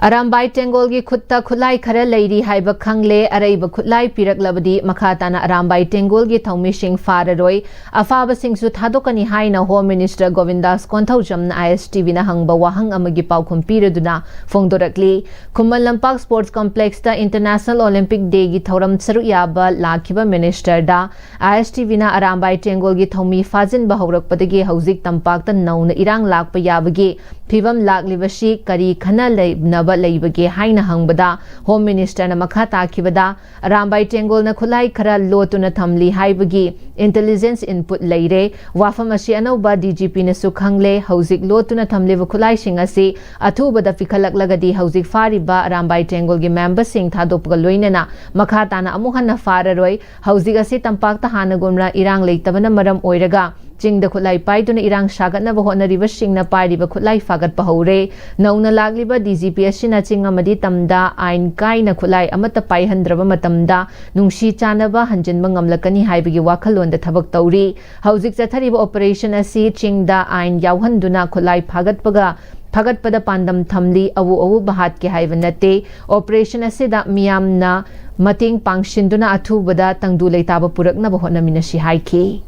ꯑꯔꯥꯝꯕꯥꯏ ꯇꯦꯡꯒꯣꯜꯒꯤ ꯈꯨꯠꯇ ꯈꯨꯠꯂꯥꯏ ꯈꯔ ꯂꯩꯔꯤ ꯍꯥꯏꯕ ꯈꯪꯂꯦ꯫ ꯑꯔꯩꯕ ꯈꯨꯠꯂꯥꯏ ꯄꯤꯔꯛꯂꯕꯗꯤ ꯃꯈꯥ ꯇꯥꯅ ꯑꯔꯥꯝꯕꯥꯏ ꯇꯦꯡꯒꯣꯜꯒꯤ ꯊꯧꯃꯤꯁꯤꯡ ꯐꯥꯔꯔꯣꯏ, ꯑꯐꯥꯕꯁꯤꯡꯁꯨ ꯊꯥꯗꯣꯛꯀꯅꯤ ꯍꯥꯏꯅ Home Minister ꯒꯣꯕꯤꯟꯗꯥꯁ ꯀꯣꯟꯊꯧꯖꯝꯅ I S T V ꯅ ꯍꯪꯕ ꯋꯥꯍꯪ ꯑꯃꯒꯤ ꯄꯥꯎꯈꯨꯝ ꯄꯤꯔꯗꯨꯅ ꯐꯣꯡꯗꯣꯔꯛꯂꯤ꯫ ꯈꯨꯃꯟ ꯂꯝꯄꯥꯛ Sports Complex ꯇ International Olympic Day ꯒꯤ ꯊꯧꯔꯝ ꯁꯔꯨꯛ ꯌꯥꯕ ꯂꯥꯛꯈꯤꯕ Minister the I S T V ꯅ ꯑꯔꯥꯝꯕꯥꯏ ꯇꯦꯡꯒꯣꯜꯒꯤ ꯊꯧꯃꯤ ꯐꯥꯖꯤꯟꯕ ꯍꯧꯔꯛꯄꯗꯒꯤ ꯍꯧꯖꯤꯛ ꯇꯝꯄꯥꯛꯇ ꯅꯧꯅ ꯏꯔꯥꯡ ꯂꯥꯛꯄ ꯌꯥꯕꯒꯤ ꯐꯤꯚꯝ ꯂꯥꯛꯂꯤꯕꯁꯤ ꯀꯔꯤ ꯈꯟꯅ ꯅꯩꯅꯕ ꯂꯩꯕꯒꯦ ꯍꯥꯏꯅ ꯍꯪꯕꯗ, Home Minister ꯅ ꯃꯈꯥ ꯇꯥꯈꯤꯕꯗ, ꯑꯔꯥꯝꯕꯥꯏ ꯇꯦꯡꯒꯣꯜꯅ ꯈꯨꯠꯂꯥꯏ ꯈꯔ ꯂꯣꯠꯇꯨꯅ ꯊꯝꯂꯤ ꯍꯥꯏꯕꯒꯤ intelligence input ꯂꯩꯔꯦ꯫ ꯋꯥꯐꯝ ꯑꯁꯤ ꯑꯅꯧꯕ D G P ꯅꯁꯨ ꯈꯪꯂꯦ꯫ ꯍꯧꯖꯤꯛ ꯂꯣꯠꯇꯨꯅ ꯊꯝꯂꯤꯕ ꯈꯨꯠꯂꯥꯏꯁꯤꯡ ꯑꯁꯤ ꯑꯊꯨꯕꯗ ꯄꯤꯈꯠꯂꯛꯂꯒꯗꯤ ꯍꯧꯖꯤꯛ ꯐꯥꯔꯤꯕ ꯑꯔꯥꯝꯕꯥꯏ ꯇꯦꯡꯒꯣꯜꯒꯤ member ꯁꯤꯡ ꯊꯥꯗꯣꯛꯄꯒ ꯂꯣꯏꯅꯅ ꯃꯈꯥ ꯇꯥꯅ ꯑꯃꯨꯛ ꯍꯟꯅ ꯐꯥꯔꯔꯣꯏ꯫ ꯍꯧꯖꯤꯛ ꯑꯁꯤ ꯇꯝꯄꯥꯛꯇ ꯍꯥꯟꯅꯒꯨꯝꯅ ꯏꯔꯥꯡ ꯂꯩꯇꯕꯅ ꯃꯔꯝ ꯑꯣꯏꯔꯒ ꯆꯤꯡꯗ ꯈꯨꯠꯂꯥꯏ ꯄꯥꯏꯗꯨꯅ ꯏꯔꯥꯡ ꯁꯥꯒꯠꯅꯕ ꯍꯣꯠꯅꯔꯤꯕꯁꯤꯡꯅ ꯄꯥꯏꯔꯤꯕ ꯈꯨꯠꯂꯥꯏ ꯐꯥꯒꯠꯄ ꯍꯧꯔꯦ꯫ ꯅꯧꯅ ꯂꯥꯛꯂꯤꯕ D G P ꯑꯁꯤꯅ ꯆꯤꯡ ꯑꯃꯗꯤ ꯇꯝꯗ ꯑꯥꯏꯟ ꯀꯥꯏꯅ ꯈꯨꯠꯂꯥꯏ ꯑꯃꯠꯇ ꯄꯥꯏꯍꯟꯗ꯭ꯔꯕ ꯃꯇꯝꯗ ꯅꯨꯡꯁꯤ ꯆꯥꯟꯅꯕ ꯍꯟꯖꯤꯟꯕ ꯉꯝꯂꯛꯀꯅꯤ ꯍꯥꯏꯕꯒꯤ ꯋꯥꯈꯜꯂꯣꯟꯗ ꯊꯕꯛ ꯇꯧꯔꯤ꯫ ꯍꯧꯖꯤꯛ ꯆꯠꯊꯔꯤꯕ operation ꯑꯁꯤ ꯆꯤꯡꯗ ꯑꯥꯏꯟ ꯌꯥꯎꯍꯟꯗꯨꯅ ꯈꯨꯠꯂꯥꯏ ꯐꯥꯒꯠꯄꯒ, ꯐꯥꯒꯠꯄꯗ ꯄꯥꯟꯗꯝ ꯊꯝꯂꯤ꯫ ꯑꯎ ꯑꯎꯕ ꯍꯥꯠꯀꯦ ꯍꯥꯏꯕ ꯅꯠꯇꯦ꯫ Operation ꯑꯁꯤꯗ ꯃꯤꯌꯥꯝꯅ ꯃꯇꯦꯡ ꯄꯥꯡꯁꯤꯟꯗꯨꯅ ꯑꯊꯨꯕꯗ ꯇꯪꯗꯨ ꯂꯩꯇꯥꯕ ꯄꯨꯔꯛꯅꯕ ꯍꯣꯠꯅꯃꯤꯟꯅꯁꯤ ꯍꯥꯏꯈꯤ꯫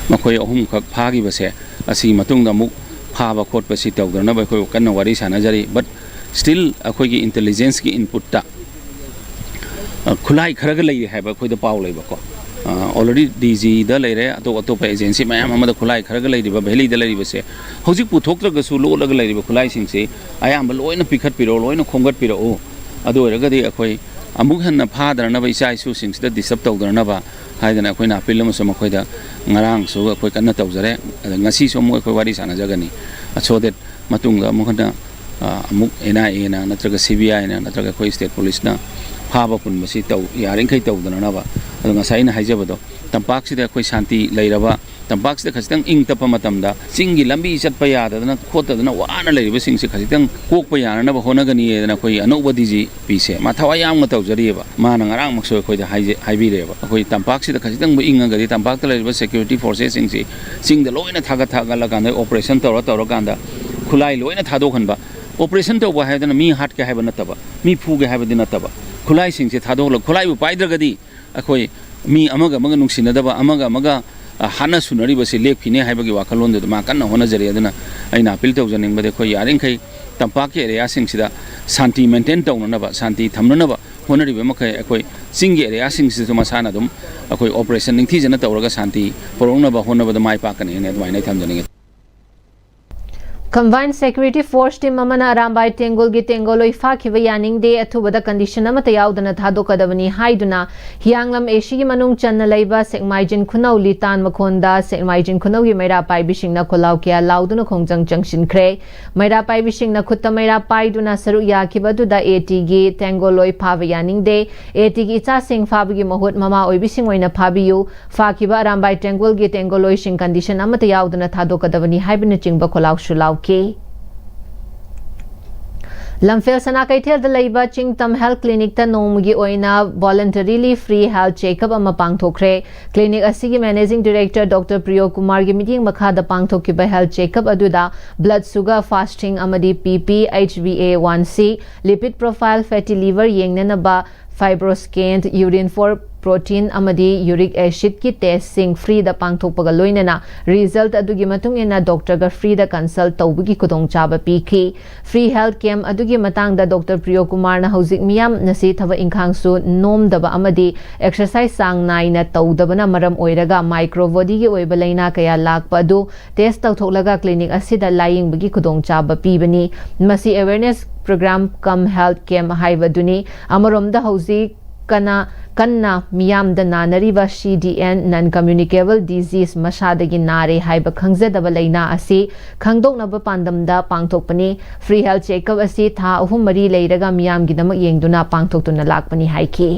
ꯃꯈꯣꯏ ꯑꯍꯨꯝꯈꯛ ꯐꯥꯈꯤꯕꯁꯦ ꯑꯁꯤꯒꯤ ꯃꯇꯨꯡꯗ ꯑꯃꯨꯛ ꯐꯥꯕ ꯈꯣꯠꯄꯁꯤ ꯇꯧꯗꯅꯕ ꯑꯩꯈꯣꯏ ꯀꯟꯅ ꯋꯥꯔꯤ ꯁꯥꯟꯅꯖꯔꯤ꯫ But still ꯑꯩꯈꯣꯏꯒꯤ intelligence ꯀꯤ input ꯇ, ꯑ, ꯈꯨꯠꯂꯥꯏ ꯈꯔꯒ ꯂꯩꯔꯤ ꯍꯥꯏꯕ ꯑꯩꯈꯣꯏꯗ ꯄꯥꯎ ꯂꯩꯕꯀꯣ꯫ ꯑ, already D G ꯗ ꯂꯩꯔꯦ, ꯑꯇꯣꯞ ꯑꯇꯣꯞꯄ agency ꯃꯌꯥꯝ ꯑꯃꯗ ꯈꯨꯠꯂꯥꯏ ꯈꯔꯒ ꯂꯩꯔꯤꯕ, valley ꯗ ꯂꯩꯔꯤꯕꯁꯦ ꯍꯧꯖꯤꯛ ꯄꯨꯊꯣꯛꯇ꯭ꯔꯒꯁꯨ ꯂꯣꯠꯂꯒ ꯂꯩꯔꯤꯕ ꯈꯨꯠꯂꯥꯏꯁꯤꯡꯁꯤ ꯑꯌꯥꯝꯕ ꯂꯣꯏꯅ ꯄꯤꯈꯠꯄꯤꯔꯛꯑꯣ, ꯂꯣꯏꯅ ꯈꯣꯝꯒꯠꯄꯤꯔꯛꯎ꯫ ꯑꯗꯨ ꯑꯣꯏꯔꯒꯗꯤ ꯑꯩꯈꯣꯏ ꯑꯃꯨꯛ ꯍꯟꯅ ꯐꯥꯗꯅꯅꯕ, ꯏꯆꯥ ꯏꯁꯨꯁꯤꯡꯁꯤꯗ disturb ꯇꯧꯗꯅꯅꯕ ꯍꯥꯏꯗꯅ ꯑꯩꯈꯣꯏꯅ appeal ꯑꯃꯁꯨ ꯃꯈꯣꯏꯗ ꯉꯔꯥꯡꯁꯨ ꯑꯩꯈꯣꯏ ꯀꯟꯅ ꯇꯧꯖꯔꯦ꯫ ꯑꯗ ꯉꯁꯤꯁꯨ ꯑꯃꯨꯛ ꯑꯩꯈꯣꯏ ꯋꯥꯔꯤ ꯁꯥꯟꯅꯖꯒꯅꯤ꯫ So that ꯃꯇꯨꯡꯗ ꯑꯃꯨꯛ ꯍꯟꯅ, ꯑ, ꯑꯃꯨꯛ N I A ꯅ ꯅꯠꯇ꯭ꯔꯒ C B I ꯅ ꯅꯠꯇ꯭ꯔꯒ ꯑꯩꯈꯣꯏ state police ꯅ ꯐꯥꯕ ꯄꯨꯟꯕꯁꯤ ꯇꯧ-, ꯌꯥꯔꯤꯈꯩ ꯇꯧꯗꯅꯅꯕ꯫ ꯑꯗꯣ ꯉꯁꯥꯏ ꯑꯩꯅ ꯍꯥꯏꯖꯕꯗꯣ, ꯇꯝꯄꯥꯛꯁꯤꯗ ꯑꯩꯈꯣꯏ ꯁꯥꯟꯇꯤ ꯂꯩꯔꯕ, ꯇꯝꯄꯥꯛꯁꯤꯗ ꯈꯖꯤꯛꯇꯪ ꯏꯪ ꯇꯞꯄ ꯃꯇꯝꯗ ꯆꯤꯡꯒꯤ ꯂꯝꯕꯤ ꯆꯠꯄ ꯌꯥꯗꯗꯅ ꯈꯣꯠꯇꯗꯅ ꯋꯥꯅ ꯂꯩꯔꯤꯕꯁꯤꯡꯁꯦ ꯈꯖꯤꯛꯇꯪ ꯀꯣꯛꯄ ꯌꯥꯅꯅꯕ ꯍꯣꯠꯅꯒꯅꯤ ꯍꯥꯏꯗꯅ ꯑꯩꯈꯣꯏꯒꯤ ꯑꯅꯧꯕ D G P ꯁꯦ ꯃꯥ ꯊꯋꯥꯏ ꯌꯥꯎꯅ ꯇꯧꯖꯔꯤꯑꯕ꯫ ꯃꯥꯅ ꯉꯔꯥꯡꯃꯛꯁꯨ ꯑꯩꯈꯣꯏꯗ ꯍꯥꯏꯖ-, ꯍꯥꯏꯕꯤꯔꯦꯕ, ꯑꯩꯈꯣꯏ ꯇꯝꯄꯥꯛꯁꯤꯗ ꯈꯖꯤꯛꯇꯪꯕꯨ ꯏꯪꯉꯒꯗꯤ ꯇꯝꯄꯥꯛꯇ ꯂꯩꯔꯤꯕ security forces ꯁꯤꯡꯁꯤ ꯆꯤꯡꯗ ꯂꯣꯏꯅ ꯊꯥꯒꯠ ꯊꯥꯒꯠꯂꯀꯥꯟꯗ operation ꯇꯧꯔ ꯇꯧꯔꯀꯥꯟꯗ ꯈꯨꯠꯂꯥꯏ ꯂꯣꯏꯅ ꯊꯥꯗꯣꯛꯍꯟꯕ꯫ Operation ꯇꯧꯕ ꯍꯥꯏꯗꯅ ꯃꯤ ꯍꯥꯠꯀꯦ ꯍꯥꯏꯕ ꯅꯠꯇꯕ, ꯃꯤ ꯐꯨꯒꯦ ꯍꯥꯏꯕꯗꯤ ꯅꯠꯇꯕ, ꯈꯨꯠꯂꯥꯏꯁꯤꯡꯁꯦ ꯊꯥꯗꯣꯛꯂꯒ, ꯈꯨꯠꯂꯥꯏꯕꯨ ꯄꯥꯏꯗ꯭ꯔꯒꯗꯤ ꯑꯩꯈꯣꯏ ꯃꯤ ꯑꯃꯒ ꯑꯃꯒ ꯅꯨꯡꯁꯤꯅꯗꯕ, ꯑꯃꯒ ꯑꯃꯒ, ꯑ, ꯍꯥꯠꯅ ꯁꯨꯅꯔꯤꯕꯁꯤ ꯂꯦꯞꯈꯤꯅꯤ ꯍꯥꯏꯕꯒꯤ ꯋꯥꯈꯜꯂꯣꯟꯗꯨꯗ ꯃꯥ ꯀꯟꯅ ꯍꯣꯠꯅꯖꯔꯤ꯫ ꯑꯗꯨꯅ ꯑꯩꯅ appeal ꯇꯧꯖꯅꯤꯡꯕꯗꯤ ꯑꯩꯈꯣꯏ ꯌꯥꯔꯤꯈꯩ ꯇꯝꯄꯥꯛꯀꯤ area ꯁꯤꯡꯁꯤꯗ ꯁꯥꯟꯇꯤ maintain ꯇꯧꯅꯅꯕ, ꯁꯥꯟꯇꯤ ꯊꯝꯅꯅꯕ ꯍꯣꯠꯅꯔꯤꯕ ꯃꯈꯩ ꯑꯩꯈꯣꯏ ꯆꯤꯡꯒꯤ area ꯁꯤꯡꯁꯤꯗꯁꯨ ꯃꯁꯥꯅ ꯑꯗꯨꯝ ꯑꯩꯈꯣꯏ operation ꯅꯤꯡꯊꯤꯖꯅ ꯇꯧꯔꯒ ꯁꯥꯟꯇꯤ ꯄꯨꯔꯛꯅꯕ ꯍꯣꯠꯅꯕꯗ ꯃꯥꯏ ꯄꯥꯛꯀꯅꯤ ꯍꯥꯏꯅ ꯑꯗꯨꯃꯥꯏꯅ ꯑꯩ ꯊꯝꯖꯅꯤꯡꯉꯤ꯫ Combined Security Force team ꯑꯃꯅ ꯑꯔꯥꯝꯕꯥꯏ ꯇꯦꯡꯒꯣꯜꯒꯤ ꯇꯦꯡꯒꯣꯜꯂꯣꯏ ꯐꯥꯈꯤꯕ ꯌꯥꯅꯤꯡꯗꯦ, ꯑꯊꯨꯕꯗ condition ꯑꯃꯠꯇ ꯌꯥꯎꯗꯅ ꯊꯥꯗꯣꯛꯀꯗꯕꯅꯤ ꯍꯥꯏꯗꯨꯅ ꯍꯤꯌꯥꯡꯂꯝ A C ꯒꯤ ꯃꯅꯨꯡ ꯆꯟꯅ ꯂꯩꯕ ꯁꯦꯛꯃꯥꯏꯖꯤꯟ ꯈꯨꯅꯧ ꯂꯤꯇꯥꯟ ꯃꯈꯣꯟꯗ ꯁꯦꯛꯃꯥꯏꯖꯤꯟ ꯈꯨꯅꯧꯒꯤ ꯃꯩꯔꯥ ꯄꯥꯏꯕꯤꯁꯤꯡꯅ ꯈꯣꯜꯂꯥꯎ ꯀꯌꯥ ꯂꯥꯎꯗꯨꯅ ꯈꯣꯡꯖꯪ ꯆꯪꯁꯤꯟꯈ꯭ꯔꯦ꯫ ꯃꯩꯔꯥ ꯄꯥꯏꯕꯤꯁꯤꯡꯅ ꯈꯨꯠꯇ ꯃꯩꯔꯥ ꯄꯥꯏꯗꯨꯅ ꯁꯔꯨꯛ ꯌꯥꯈꯤꯕ ꯑꯗꯨꯗ A T ꯒꯤ ꯇꯦꯡꯒꯣꯜꯂꯣꯏ ꯐꯥꯕ ꯌꯥꯅꯤꯡꯗꯦ, A T ꯒꯤ ꯏꯆꯥꯁꯤꯡ ꯐꯥꯕꯒꯤ ꯃꯍꯨꯠ ꯃꯃꯥ ꯑꯣꯏꯕꯤꯁꯤꯡ ꯑꯣꯏꯅ ꯐꯥꯕꯤꯌꯨ, ꯐꯥꯈꯤꯕ ꯑꯔꯥꯝꯕꯥꯏ ꯇꯦꯡꯒꯣꯜꯒꯤ ꯇꯦꯡꯒꯣꯜꯂꯣꯏꯁꯤꯡ condition ꯑꯃꯠꯇ ꯌꯥꯎꯗꯅ ꯊꯥꯗꯣꯛꯀꯗꯕꯅꯤ ꯍꯥꯏꯕꯅꯆꯤꯡꯕ ꯈꯣꯜꯂꯥꯎꯁꯨ ꯂꯥꯎꯈꯤ꯫ ꯂꯝꯐꯦꯜ ꯁꯅꯥ ꯀꯩꯊꯦꯜꯗ ꯂꯩꯕ ꯆꯤꯡꯇꯝ ꯍꯦꯜꯊ ꯀ꯭ꯂꯤꯅꯤꯛꯇ ꯅꯣꯡꯃꯒꯤ ꯑꯣꯏꯅ ꯚꯣꯂꯟꯇꯔꯤꯂꯤ ꯐ꯭ꯔꯤ ꯍꯦꯜꯊ ꯆꯦꯛꯑꯞ ꯑꯃ ꯄꯥꯡꯊꯣꯛꯈ꯭ꯔꯦ꯫ ꯀ꯭ꯂꯤꯅꯤꯛ ꯑꯁꯤꯒꯤ ꯃꯦꯅꯦꯖꯤꯡ ꯗꯤꯔꯦꯛꯇꯔ ꯗꯣꯛꯇꯔ ꯄ꯭ꯔꯤꯌꯣ ꯀꯨꯃꯥꯔꯒꯤ ꯃꯤꯠꯌꯦꯡ ꯃꯈꯥꯗ ꯄꯥꯡꯊꯣꯛꯈꯤꯕ ꯍꯦꯜꯊ ꯆꯦꯛꯑꯞ ꯑꯗꯨꯗ ꯕ꯭ꯂꯗ ꯁꯨꯒꯔ, ꯐꯥꯁꯇꯤꯡ ꯑꯃꯗꯤ P P, H B A one C, lipid profile, fatty liver ꯌꯦꯡꯅꯅꯕ ꯐꯥꯏꯕ꯭ꯔꯣꯁꯀꯦꯟ, ꯌꯨꯔꯤꯟ ꯐꯣꯔ ꯄ꯭ꯔꯣꯇꯤꯟ ꯑꯃꯗꯤ ꯌꯨꯔꯤꯛ ꯑꯦꯁꯤꯗꯀꯤ ꯇꯦꯁꯁꯤꯡ ꯐ꯭ꯔꯤꯗ ꯄꯥꯡꯊꯣꯛꯄꯒ ꯂꯣꯏꯅꯅ ꯔꯤꯖꯜꯠ ꯑꯗꯨꯒꯤ ꯃꯇꯨꯡ ꯏꯟꯅ ꯗꯣꯛꯇꯔꯒ ꯐ꯭ꯔꯤꯗ ꯀꯟꯁꯜꯠ ꯇꯧꯕꯒꯤ ꯈꯨꯗꯣꯡꯆꯥꯕ ꯄꯤꯈꯤ꯫ ꯐ꯭ꯔꯤ ꯍꯦꯜꯊ ꯀꯦꯝꯞ ꯑꯗꯨꯒꯤ ꯃꯇꯥꯡꯗ ꯗꯣꯛꯇꯔ ꯄ꯭ꯔꯤꯌꯣ ꯀꯨꯃꯥꯔꯅ ꯍꯧꯖꯤꯛ ꯃꯤꯌꯥꯝ ꯉꯁꯤ ꯊꯕꯛ ꯏꯪꯈꯥꯡꯁꯨ ꯅꯣꯝꯗꯕ ꯑꯃꯗꯤ ꯑꯦꯛꯁꯔꯁꯥꯏꯁ ꯆꯥꯡ ꯅꯥꯏꯅ ꯇꯧꯗꯕꯅ ꯃꯔꯝ ꯑꯣꯏꯔꯒ ꯃꯥꯏꯀ꯭ꯔꯣ ꯕꯣꯗꯤꯒꯤ ꯑꯣꯏꯕ ꯂꯥꯏꯅꯥ ꯀꯌꯥ ꯂꯥꯛꯄ ꯑꯗꯨ ꯇꯦꯁ ꯇꯧꯊꯣꯛꯂꯒ ꯀ꯭ꯂꯤꯅꯤꯛ ꯑꯁꯤꯗ ꯂꯥꯌꯦꯡꯕꯒꯤ ꯈꯨꯗꯣꯡꯆꯥꯕ ꯄꯤꯕꯅꯤ꯫ ꯃꯁꯤ ꯑꯦꯋꯦꯔꯅꯦꯁ ꯄ꯭ꯔꯣꯒ꯭ꯔꯥꯝ ꯀꯝ ꯍꯦꯜꯊ ꯀꯦꯝꯞ ꯍꯥꯏꯕꯗꯨꯅꯤ꯫ ꯑꯃꯔꯣꯝꯗ ꯍꯧꯖꯤꯛ ꯀꯅꯥ ꯀꯟꯅ ꯃꯤꯌꯥꯝꯗ ꯅꯥꯅꯔꯤꯕ ꯁꯤ ꯗꯤ ꯑꯦꯟ, ꯅꯟ ꯀꯝꯃ꯭ꯌꯨꯅꯤꯀꯦꯕꯜ ꯗꯤꯖꯤꯖ, ꯃꯁꯥꯗꯒꯤ ꯅꯥꯔꯦ ꯍꯥꯏꯕ ꯈꯪꯖꯗꯕ ꯂꯥꯏꯅꯥ ꯑꯁꯤ ꯈꯪꯗꯣꯛꯅꯕ ꯄꯥꯟꯗꯝꯗ ꯄꯥꯡꯊꯣꯛꯄꯅꯤ꯫ ꯐ꯭ꯔꯤ ꯍꯦꯜꯊ ꯆꯦꯛꯑꯞ ꯑꯁꯤ ꯊꯥ ꯑꯍꯨꯝ ꯃꯔꯤ ꯂꯩꯔꯒ ꯃꯤꯌꯥꯝꯒꯤꯗꯃꯛ ꯌꯦꯡꯗꯨꯅ ꯄꯥꯡꯊꯣꯛꯇꯨꯅ ꯂꯥꯛꯄꯅꯤ ꯍꯥꯏꯈꯤ꯫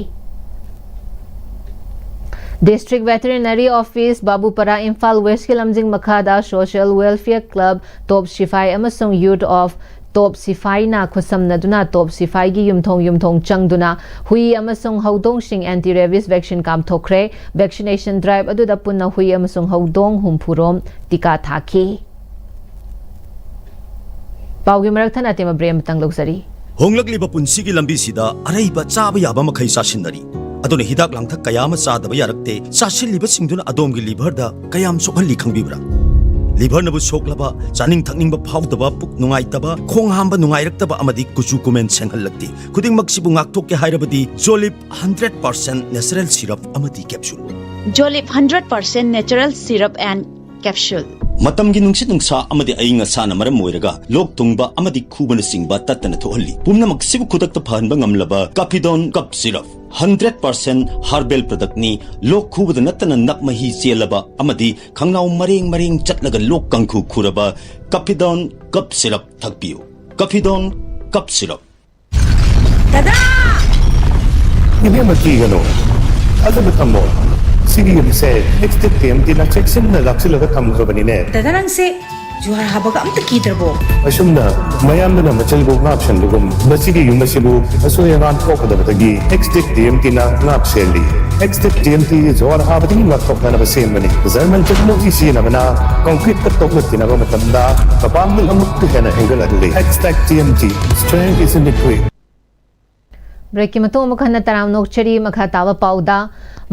ꯗꯤꯁꯇ꯭ꯔꯤꯛ ꯚꯦꯇꯦꯔꯤꯅꯔꯤ ꯑꯣꯐꯤꯁ, ꯕꯥꯕꯨꯄꯥꯔꯥ, ꯏꯝꯐꯥꯜ ꯋꯦꯁꯀꯤ ꯂꯝꯖꯤꯡ ꯃꯈꯥꯗ ꯁꯣꯁꯤꯌꯦꯜ ꯋꯦꯜꯐꯤꯌꯔ ꯀ꯭ꯂꯕ ꯇꯣꯞ ꯁꯤꯐꯥꯏ ꯑꯃꯁꯨꯡ ꯌꯨꯠ ꯑꯣꯐ ꯇꯣꯞ ꯁꯤꯐꯥꯏꯅ ꯈꯨꯠꯁꯝꯅꯗꯨꯅ ꯇꯣꯞ ꯁꯤꯐꯥꯏꯒꯤ ꯌꯨꯝꯊꯣꯡ ꯌꯨꯝꯊꯣꯡ ꯆꯪꯗꯨꯅ ꯍꯨꯏ ꯑꯃꯁꯨꯡ ꯍꯧꯗꯣꯡꯁꯤꯡ ꯑꯦꯟꯇꯤ ꯔꯦꯕꯤꯁ ꯚꯦꯛꯁꯤꯟ ꯀꯥꯞꯊꯣꯛꯈ꯭ꯔꯦ꯫ ꯚꯦꯛꯁꯤꯅꯦꯁꯟ ꯗ꯭ꯔꯥꯏꯚ ꯑꯗꯨꯗ ꯄꯨꯟꯅ ꯍꯨꯏ ꯑꯃꯁꯨꯡ ꯍꯧꯗꯣꯡ ꯍꯨꯝꯐꯨ ꯔꯣꯝ ꯇꯤꯀꯥ ꯊꯥꯈꯤ꯫ ꯄꯥꯎꯒꯤ ꯃꯔꯛ ꯊꯠꯅ ꯑꯇꯦꯝꯕ ꯕ꯭ꯔꯦꯛ ꯑꯃꯇꯪ ꯂꯧꯖꯔꯤ꯫ ꯍꯣꯡꯂꯛꯂꯤꯕ ꯄꯨꯟꯁꯤꯒꯤ ꯂꯝꯕꯤꯁꯤꯗ ꯑꯔꯩꯕ ꯆꯥꯕ ꯌꯥꯕ ꯃꯈꯩ ꯆꯥꯁꯤꯟꯅꯔꯤ꯫ ꯑꯗꯨꯅ ꯍꯤꯗꯥꯛ ꯂꯥꯡꯊꯛ ꯀꯌꯥ ꯑꯃ ꯆꯥꯗꯕ ꯌꯥꯔꯛꯇꯦ꯫ ꯆꯥꯁꯤꯜꯂꯤꯕꯁꯤꯡꯗꯨꯅ ꯑꯗꯣꯝꯒꯤ ꯂꯤꯚꯔꯗ ꯀꯌꯥꯝ ꯁꯣꯛꯍꯜꯂꯤ ꯈꯪꯕꯤꯕ꯭ꯔꯥ? ꯂꯤꯚꯔꯅꯕꯨ ꯁꯣꯛꯂꯕ, ꯆꯥꯅꯤꯡ ꯊꯛꯅꯤꯡꯕ ꯐꯥꯎꯗꯕ, ꯄꯨꯛ ꯅꯨꯡꯉꯥꯏꯇꯕ, ꯈꯣꯡ ꯍꯥꯝꯕ ꯅꯨꯡꯉꯥꯏꯔꯛꯇꯕ ꯑꯃꯗꯤ ꯀꯨꯆꯨ ꯀꯨꯃꯦꯟ ꯁꯦꯡꯍꯜꯂꯛꯇꯦ꯫ ꯈꯨꯗꯤꯡꯃꯛꯁꯤꯕꯨ ꯉꯥꯛꯊꯣꯛꯀꯦ ꯍꯥꯏꯔꯕꯗꯤ ꯖꯣꯂꯤꯞ ꯍꯟꯗ꯭ꯔꯦꯠ ꯄꯥꯔꯁꯦꯟ ꯅꯦꯆꯔꯦꯜ ꯁꯤꯔꯞ ꯑꯃꯗꯤ capsule. Jolip hundred percent natural syrup and capsule. ꯃꯇꯝꯒꯤ ꯅꯨꯡꯁꯤꯠ ꯅꯨꯡꯁꯥ ꯑꯃꯗꯤ ꯑꯏꯪ ꯑꯁꯥꯅ ꯃꯔꯝ ꯑꯣꯏꯔꯒ ꯂꯣꯛ ꯊꯨꯡꯕ ꯑꯃꯗꯤ ꯈꯨꯕꯅꯆꯤꯡꯕ ꯇꯠꯇꯅ ꯊꯣꯛꯍꯜꯂꯤ꯫ ꯄꯨꯝꯅꯃꯛꯁꯤꯕꯨ ꯈꯨꯗꯛꯇ ꯐꯍꯟꯕ ꯉꯝꯂꯕ ꯀꯥꯐꯤꯗꯣꯟ cough syrup. Hundred percent herbal ꯄ꯭ꯔꯗꯛꯅꯤ꯫ ꯂꯣꯛ ꯈꯨꯕꯗ ꯅꯠꯇꯅ ꯅꯞ ꯃꯍꯤ ꯆꯦꯜꯂꯕ ꯑꯃꯗꯤ ꯈꯪꯅꯥꯎ ꯃꯔꯦꯡ ꯃꯔꯦꯡ ꯆꯠꯂꯒ ꯂꯣꯛ ꯀꯥꯡꯈꯨ ꯈꯨꯔꯕ ꯀꯥꯐꯤꯗꯣꯟ ꯀꯞ ꯁꯤꯔꯞ ꯊꯛꯄꯤꯌꯨ꯫ ꯀꯥꯐꯤꯗꯣꯟ cough syrup. ꯗꯗꯥ! ꯏꯕꯦꯝꯃ, ꯀꯤꯒꯅꯨ꯫ ꯊꯥꯖꯕ ꯊꯝꯃꯣ꯫ ꯁꯤꯒꯤ ꯌꯨꯝꯁꯦ ꯑꯦꯛꯁ ꯇꯤ ꯇꯤ ꯑꯦꯝ ꯇꯤꯅ ꯆꯦꯛꯁꯤꯟꯅ ꯂꯥꯛꯁꯤꯜꯂꯒ ꯊꯝꯈ꯭ꯔꯕꯅꯤꯅꯦ꯫ ꯗꯗꯥ, ꯅꯪꯁꯦ ꯖ꯭ꯋꯥꯔ ꯍꯥꯕꯒ ꯑꯝꯇ ꯀꯤꯗ꯭ꯔꯕꯣ? ꯑꯁꯨꯝꯅ ꯃꯌꯥꯝꯗꯨꯅ ꯃꯆꯤꯜꯕꯨ ꯉꯥꯛ ꯁꯦꯟꯕꯒꯨꯝ ꯃꯁꯤꯒꯤ ꯌꯨꯝ ꯑꯁꯤꯕꯨ ꯑꯁꯣꯏ ꯑꯉꯥꯝ ꯊꯣꯛꯀꯗꯕꯗꯒꯤ ꯑꯦꯛꯁꯇꯦꯛ ꯇꯤ ꯑꯦꯝ ꯇꯤꯅ ꯉꯥꯛ ꯁꯦꯜꯂꯤ꯫ ꯑꯦꯛꯁꯇꯦꯛ ꯇꯤ ꯑꯦꯝ ꯇꯤ ꯖ꯭ꯋꯥꯔ ꯍꯥꯕꯗꯒꯤ ꯉꯥꯛꯊꯣꯛꯅꯅꯕ ꯁꯦꯝꯕꯅꯤ꯫ ꯖꯔꯃꯟ ꯇꯦꯛꯅꯣꯂꯣꯖꯤ ꯁꯤꯖꯤꯟꯅꯕꯅ ꯀꯪꯀ꯭ꯔꯤꯠꯇ ꯇꯣꯛꯂꯛꯇꯅꯕ ꯃꯇꯝꯗ ꯃꯄꯥꯡꯒꯜ ꯑꯃꯨꯛꯀ ꯍꯦꯟꯅ ꯍꯦꯟꯒꯠꯍꯜꯂꯤ꯫ Extech T M T, strength is in the grit꯫ ꯕ꯭ꯔꯦꯛꯀꯤ ꯃꯇꯨꯡ ꯑꯃꯨꯛ ꯍꯟꯅ ꯇꯔꯥꯝꯅ ꯑꯣꯛꯆꯔꯤ꯫ ꯃꯈꯥ ꯇꯥꯕ ꯄꯥꯎꯗ,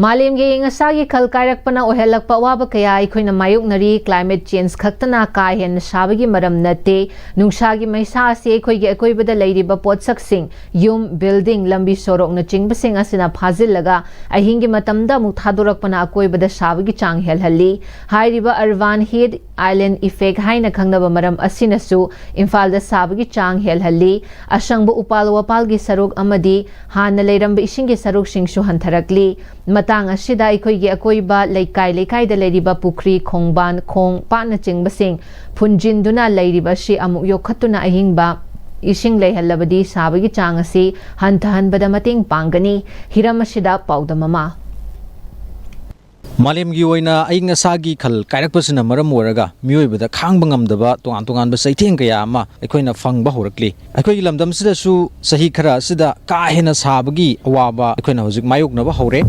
ꯃꯥꯂꯦꯝꯒꯤ ꯑꯏꯪ ꯑꯁꯥꯒꯤ ꯈꯜ ꯀꯥꯏꯔꯛꯄꯅ ꯑꯣꯏꯍꯜꯂꯛꯄ ꯑꯋꯥꯕ ꯀꯌꯥ ꯑꯩꯈꯣꯏꯅ ꯃꯥꯌꯣꯛꯅꯔꯤ꯫ ꯀ꯭ꯂꯥꯏꯃꯦꯠ ꯆꯦꯟꯖ ꯈꯛꯇꯅ ꯀꯥ ꯍꯦꯟꯅ ꯁꯥꯕꯒꯤ ꯃꯔꯝ ꯅꯠꯇꯦ꯫ ꯅꯨꯡꯁꯥꯒꯤ ꯃꯩꯁꯥ ꯑꯁꯤ ꯑꯩꯈꯣꯏꯒꯤ ꯑꯀꯣꯏꯕꯗ ꯂꯩꯔꯤꯕ ꯄꯣꯠꯁꯛꯁꯤꯡ, ꯌꯨꯝ, ꯕꯤꯜꯗꯤꯡ, ꯂꯝꯕꯤ ꯁꯣꯔꯣꯛꯅꯆꯤꯡꯕꯁꯤꯡ ꯑꯁꯤꯅ ꯐꯥꯖꯤꯜꯂꯒ ꯑꯍꯤꯡꯒꯤ ꯃꯇꯝꯗ ꯑꯃꯨꯛ ꯊꯥꯗꯣꯔꯛꯄꯅ ꯑꯀꯣꯏꯕꯗ ꯁꯥꯕꯒꯤ ꯆꯥꯡ ꯍꯦꯜꯍꯜꯂꯤ꯫ ꯍꯥꯏꯔꯤꯕ ꯑꯔꯕꯥꯟ ꯍꯤꯠ ꯑꯥꯏꯂꯦꯟ ꯏꯐꯦꯛ ꯍꯥꯏꯅ ꯈꯪꯅꯕ ꯃꯔꯝ ꯑꯁꯤꯅꯁꯨ ꯏꯝꯐꯥꯜꯗ ꯁꯥꯕꯒꯤ ꯆꯥꯡ ꯍꯦꯜꯍꯜꯂꯤ꯫ ꯑꯁꯪꯕ ꯎꯄꯥꯜ ꯋꯥꯄꯥꯜꯒꯤ ꯁꯔꯨꯛ ꯑꯃꯗꯤ ꯍꯥꯟꯅ ꯂꯩꯔꯝꯕ ꯏꯁꯤꯡꯒꯤ ꯁꯔꯨꯛꯁꯤꯡꯁꯨ ꯍꯟꯊꯔꯛꯂꯤ꯫ ꯃꯇꯥꯡ ꯑꯁꯤꯗ ꯑꯩꯈꯣꯏꯒꯤ ꯑꯀꯣꯏꯕ ꯂꯩꯀꯥꯏ ꯂꯩꯀꯥꯏꯗ ꯂꯩꯔꯤꯕ ꯄꯨꯈ꯭ꯔꯤ, ꯈꯣꯡꯕꯥꯟ, ꯈꯣꯡ, ꯄꯥꯠꯅꯆꯤꯡꯕꯁꯤꯡ ꯐꯨꯟꯖꯤꯟꯗꯨꯅ ꯂꯩꯔꯤꯕ ꯑꯁꯤ ꯑꯃꯨꯛ ꯌꯣꯛꯈꯠꯇꯨꯅ ꯑꯍꯤꯡꯕ ꯏꯁꯤꯡ ꯂꯩꯍꯜꯂꯕꯗꯤ ꯁꯥꯕꯒꯤ ꯆꯥꯡ ꯑꯁꯤ ꯍꯟꯊꯍꯟꯕꯗ ꯃꯇꯦꯡ ꯄꯥꯡꯒꯅꯤ꯫ ꯍꯤꯔꯝ ꯑꯁꯤꯗ ꯄꯥꯎꯗꯝ ꯑꯃ꯫ ꯃꯥꯂꯦꯝꯒꯤ ꯑꯣꯏꯅ ꯑꯏꯪ ꯑꯁꯥꯒꯤ ꯈꯜ ꯀꯥꯏꯔꯛꯄꯁꯤꯅ ꯃꯔꯝ ꯑꯣꯏꯔꯒ ꯃꯤꯑꯣꯏꯕꯗ ꯈꯥꯡꯕ ꯉꯝꯗꯕ ꯇꯣꯉꯥꯟ ꯇꯣꯉꯥꯟꯕ ꯆꯩꯊꯦꯡ ꯀꯌꯥ ꯑꯃ ꯑꯩꯈꯣꯏꯅ ꯐꯪꯕ ꯍꯧꯔꯛꯂꯤ꯫ ꯑꯩꯈꯣꯏꯒꯤ ꯂꯝꯗꯝꯁꯤꯗꯁꯨ ꯆꯍꯤ ꯈꯔ ꯑꯁꯤꯗ ꯀꯥ ꯍꯦꯟꯅ ꯁꯥꯕꯒꯤ ꯑꯋꯥꯕ ꯑꯩꯈꯣꯏꯅ ꯍꯧꯖꯤꯛ ꯃꯥꯌꯣꯛꯅꯕ ꯍꯧꯔꯦ꯫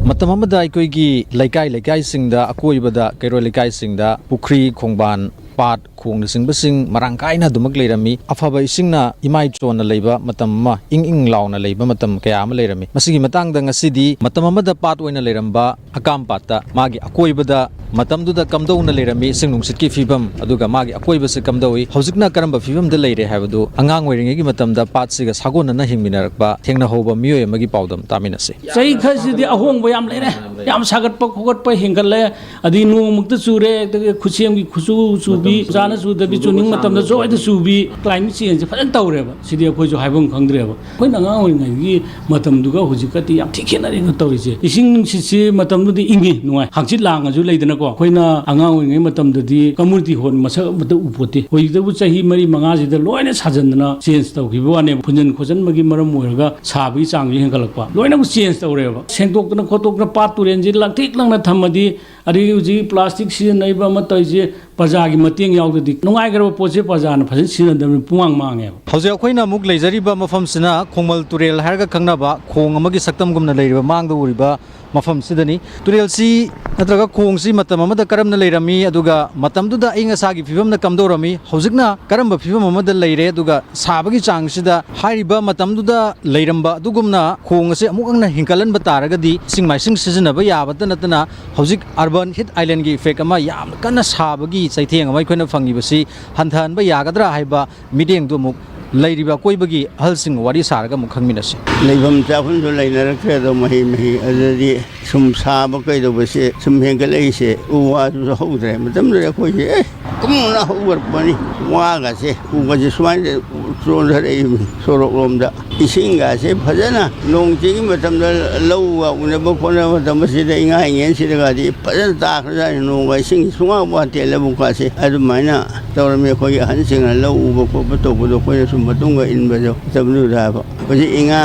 ꯃꯇꯝ ꯑꯃꯗ ꯑꯩꯈꯣꯏꯒꯤ ꯂꯩꯀꯥꯏ ꯂꯩꯀꯥꯏꯁꯤꯡꯗ, ꯑꯀꯣꯏꯕꯗ ꯀꯩꯔꯣꯏ ꯂꯩꯀꯥꯏꯁꯤꯡꯗ ꯄꯨꯈ꯭ꯔꯤ, ꯈꯣꯡꯕꯥꯟ, ꯄꯥꯠ, ꯈꯣꯡꯅꯆꯤꯡꯕꯁꯤꯡ ꯃꯔꯥꯡ ꯀꯥꯏꯅ ꯑꯗꯨꯃꯛ ꯂꯩꯔꯝꯃꯤ꯫ ꯑꯐꯕ ꯏꯁꯤꯡꯅ ꯏꯃꯥꯏ ꯆꯣꯟꯅ ꯂꯩꯕ ꯃꯇꯝ ꯑꯃ, ꯏꯪ ꯏꯪ ꯂꯥꯎꯅ ꯂꯩꯕ ꯃꯇꯝ ꯀꯌꯥ ꯑꯃ ꯂꯩꯔꯝꯃꯤ꯫ ꯃꯁꯤꯒꯤ ꯃꯇꯥꯡꯗ ꯉꯁꯤꯗꯤ ꯃꯇꯝ ꯑꯃꯗ ꯄꯥꯠ ꯑꯣꯏꯅ ꯂꯩꯔꯝꯕ ꯍꯀꯥꯝ ꯄꯥꯠꯇ ꯃꯥꯒꯤ ꯑꯀꯣꯏꯕꯗ ꯃꯇꯝꯗꯨꯗ ꯀꯝꯗꯧꯅ ꯂꯩꯔꯝꯃꯤ, ꯏꯁꯤꯡ ꯅꯨꯡꯁꯤꯠꯀꯤ ꯐꯤꯕꯝ, ꯑꯗꯨꯒ ꯃꯥꯒꯤ ꯑꯀꯣꯏꯕꯁꯤ ꯀꯝꯗꯧꯏ, ꯍꯧꯖꯤꯛꯅ ꯀꯔꯝꯕ ꯐꯤꯕꯝꯗ ꯂꯩꯔꯦ ꯍꯥꯏꯕꯗꯨ ꯑꯉꯥꯡ ꯑꯣꯏꯔꯤꯉꯩꯒꯤ ꯃꯇꯝꯗ ꯄꯥꯠꯁꯤꯒ ꯁꯥꯒꯣꯟꯅꯅ ꯍꯤꯡꯃꯤꯟꯅꯔꯛꯄ ꯊꯦꯡꯅꯍꯧꯕ ꯃꯤꯑꯣꯏ ꯑꯃꯒꯤ ꯄꯥꯎꯗꯝ ꯇꯥꯃꯤꯟꯅꯁꯤ꯫ ꯆꯍꯤ ꯈꯔꯁꯤꯗꯤ ꯑꯍꯣꯡꯕ ꯌꯥꯝ ꯂꯩꯔꯦ꯫ ꯌꯥꯝ ꯁꯥꯒꯠꯄ ꯈꯣꯀꯠꯄ ꯍꯦꯟꯒꯠꯂꯦ꯫ ꯑꯗꯩ ꯅꯣꯡꯃꯨꯛꯇ ꯆꯨꯔꯦ, ꯑꯗꯒꯤ ꯈꯨꯠꯁꯦꯝꯒꯤ ꯈꯨꯠꯆꯨ ꯆꯨꯕꯤ, ꯆꯥꯅ ꯆꯨꯗꯕꯤ, ꯆꯨꯅꯤꯡ ꯃꯇꯝꯗ ꯖꯣꯏꯗ ꯆꯨꯕꯤ, ꯀ꯭ꯂꯥꯏꯃꯦꯠ ꯆꯦꯟꯖꯁꯦ ꯐꯖꯅ ꯇꯧꯔꯦꯕ꯫ ꯁꯤꯗꯤ ꯑꯩꯈꯣꯏꯁꯨ ꯍꯥꯏꯐꯝ ꯈꯪꯗ꯭ꯔꯦꯕ꯫ ꯑꯩꯈꯣꯏꯅ ꯑꯉꯥꯡ ꯑꯣꯏꯔꯤꯉꯩꯒꯤ ꯃꯇꯝꯗꯨꯒ ꯍꯧꯖꯤꯛꯀꯗꯤ ꯌꯥꯝ ꯊꯤ ꯈꯦꯠꯅꯔꯦꯅ ꯇꯧꯔꯤꯁꯦ꯫ ꯏꯁꯤꯡ ꯅꯨꯡꯁꯤꯠꯁꯤ ꯃꯇꯝꯗꯨꯗꯤ ꯏꯪꯉꯤ, ꯅꯨꯡꯉꯥꯏ, ꯍꯪꯆꯤꯠ ꯂꯥꯡꯉꯁꯨ ꯂꯩꯗꯅꯀꯣ꯫ ꯑꯩꯈꯣꯏꯅ ꯑꯉꯥꯡ ꯑꯣꯏꯔꯤꯉꯩ ꯃꯇꯝꯗꯗꯤ ꯀꯝꯃ꯭ꯌꯨꯅꯤꯇꯤ ꯍꯣꯜ ꯃꯁꯛ ꯑꯃꯠꯇ ꯎꯄꯣꯠꯇꯦ꯫ ꯍꯧꯖꯤꯛꯇꯕꯨ ꯆꯍꯤ ꯃꯔꯤ ꯃꯉꯥꯁꯤꯗ ꯂꯣꯏꯅ ꯁꯥꯖꯟꯗꯅ ꯆꯦꯟꯖ ꯇꯧꯈꯤꯕ ꯋꯥꯅꯦꯕ꯫ ꯐꯨꯟꯖꯟ ꯈꯣꯠꯆꯟꯕꯒꯤ ꯃꯔꯝ ꯑꯣꯏꯔꯒ ꯁꯥꯕꯒꯤ ꯆꯥꯡꯁꯨ ꯍꯦꯟꯒꯠꯂꯛꯄ꯫ ꯂꯣꯏꯅꯃꯛ ꯆꯦꯟꯖ ꯇꯧꯔꯦꯕ꯫ ꯁꯦꯡꯗꯣꯛꯇꯅ ꯈꯣꯠꯇꯣꯛꯇꯅ ꯄꯥꯠ ꯇꯨꯔꯦꯟꯁꯤ ꯂꯪꯇ꯭ꯔꯤꯛ ꯂꯪꯅ ꯊꯝꯃꯗꯤ ꯑꯗꯒꯤ ꯍꯧꯖꯤꯛ ꯄ꯭ꯂꯥꯁꯇꯤꯛ ꯁꯤꯖꯤꯟꯅꯔꯤꯕ ꯑꯃ ꯇꯧꯔꯤꯁꯦ, ꯄ꯭ꯔꯖꯥꯒꯤ ꯃꯇꯦꯡ ꯌꯥꯎꯗ꯭ꯔꯗꯤ ꯅꯨꯡꯉꯥꯏꯈ꯭ꯔꯕ ꯄꯣꯠꯁꯦ ꯄ꯭ꯔꯖꯥꯅ ꯐꯖꯅ ꯁꯤꯖꯤꯟꯅꯗꯕꯅꯤ, ꯄꯨꯡꯃꯥꯡ ꯃꯥꯡꯉꯦꯕ꯫ ꯍꯧꯖꯤꯛ ꯑꯩꯈꯣꯏꯅ ꯑꯃꯨꯛ ꯂꯩꯖꯔꯤꯕ ꯃꯐꯝꯁꯤꯅ ꯈꯣꯡꯃꯜ ꯇꯨꯔꯦꯜ ꯍꯥꯏꯔꯒ ꯈꯪꯅꯕ ꯈꯣꯡ ꯑꯃꯒꯤ ꯁꯛꯇꯝꯒꯨꯝꯅ ꯂꯩꯔꯤꯕ ꯃꯥꯡꯗ ꯎꯔꯤꯕ ꯃꯐꯝꯁꯤꯗꯅꯤ꯫ ꯇꯨꯔꯦꯜꯁꯤ ꯅꯠꯇ꯭ꯔꯒ ꯈꯣꯡꯁꯤ ꯃꯇꯝ ꯑꯃꯗ ꯀꯔꯝꯅ ꯂꯩꯔꯝꯃꯤ, ꯑꯗꯨꯒ ꯃꯇꯝꯗꯨꯗ ꯑꯏꯪ ꯑꯁꯥꯒꯤ ꯐꯤꯕꯝꯅ ꯀꯝꯗꯧꯔꯝꯃꯤ, ꯍꯧꯖꯤꯛꯅ ꯀꯔꯝꯕ ꯐꯤꯕꯝ ꯑꯃꯗ ꯂꯩꯔꯦ, ꯑꯗꯨꯒ ꯁꯥꯕꯒꯤ ꯆꯥꯡꯁꯤꯗ ꯍꯥꯏꯔꯤꯕ ꯃꯇꯝꯗꯨꯗ ꯂꯩꯔꯝꯕ ꯑꯗꯨꯒꯨꯝꯅ ꯈꯣꯡ ꯑꯁꯤ ꯑꯃꯨꯛ ꯍꯟꯅ ꯍꯤꯡꯒꯠꯍꯟꯕ ꯇꯥꯔꯒꯗꯤ ꯏꯁꯤꯡ ꯃꯥꯏꯁꯤꯡ ꯁꯤꯖꯤꯟꯅꯕ ꯌꯥꯕꯇ ꯅꯠꯇꯅ ꯍꯧꯖꯤꯛ urban heat islandꯒꯤ effect ꯑꯃ ꯌꯥꯝ ꯀꯟꯅ ꯁꯥꯕꯒꯤ ꯆꯩꯊꯦꯡ ꯑꯃ ꯑꯩꯈꯣꯏꯅ ꯐꯪꯉꯤꯕꯁꯤ ꯍꯟꯊꯍꯟꯕ ꯌꯥꯒꯗ꯭ꯔꯥ ꯍꯥꯏꯕ ꯃꯤꯠꯌꯦꯡꯗꯨ ꯑꯃꯨꯛ ꯂꯩꯔꯤꯕ ꯑꯀꯣꯏꯕꯒꯤ ꯑꯍꯜꯁꯤꯡꯒ ꯋꯥꯔꯤ ꯁꯥꯔꯒ ꯑꯃꯨꯛ ꯈꯪꯃꯤꯟꯅꯁꯤ꯫ ꯂꯩꯐꯝ ꯆꯥꯐꯝꯁꯨ ꯂꯩꯅꯔꯛꯇ꯭ꯔꯦ ꯑꯗꯣ, ꯃꯍꯩ ꯃꯍꯩ ꯑꯗꯨꯗꯤ ꯁꯨꯝ ꯁꯥꯕ ꯀꯩꯗꯧꯕꯁꯦ ꯁꯨꯝ ꯍꯦꯟꯒꯠꯂꯛꯏꯁꯦ꯫ ꯎ ꯋꯥꯁꯨ ꯍꯧꯗ꯭ꯔꯦ꯫ ꯃꯇꯝꯗꯨꯗ ꯑꯩꯈꯣꯏꯁꯦ ꯑꯦ ꯀꯨꯝꯅ ꯍꯧꯒꯠꯄꯅꯤ꯫ ꯋꯥꯒꯁꯦ, ꯎꯒꯁꯦ ꯁꯨꯃꯥꯏꯅ ꯆꯣꯟꯊꯔꯛꯏꯕꯅꯤ ꯁꯣꯔꯣꯛꯂꯣꯝꯗ꯫ ꯏꯁꯤꯡꯒꯁꯦ ꯐꯖꯅ ꯅꯣꯡ ꯆꯤꯡꯒꯤ ꯃꯇꯝꯗ ꯂꯧꯒ ꯎꯅꯕ ꯈꯣꯠꯅꯕ ꯃꯇꯝ ꯑꯁꯤꯗ ꯏꯉꯥ ꯏꯉꯦꯟꯁꯤꯗꯒꯗꯤ ꯐꯖꯅ ꯇꯥꯈ꯭ꯔꯖꯥꯠꯅꯤ꯫ ꯅꯣꯡꯒ ꯏꯁꯤꯡ ꯁꯨꯡꯋꯥꯠ ꯋꯥꯠꯇꯦ ꯂꯧꯕꯨꯛꯀꯥꯁꯦ꯫ ꯑꯗꯨꯃꯥꯏꯅ ꯇꯧꯔꯝꯃꯤ꯫ ꯑꯩꯈꯣꯏꯒꯤ ꯑꯍꯟꯁꯤꯡꯅ ꯂꯧ ꯎꯕ ꯈꯣꯠꯄ ꯇꯧꯕꯗꯣ ꯑꯩꯈꯣꯏꯅ ꯁꯨꯝ ꯃꯇꯨꯡꯒ ꯏꯟꯕꯗꯣ ꯃꯇꯝꯗꯨꯗ ꯍꯥꯏꯕ꯫ ꯍꯧꯖꯤꯛ ꯏꯉꯥ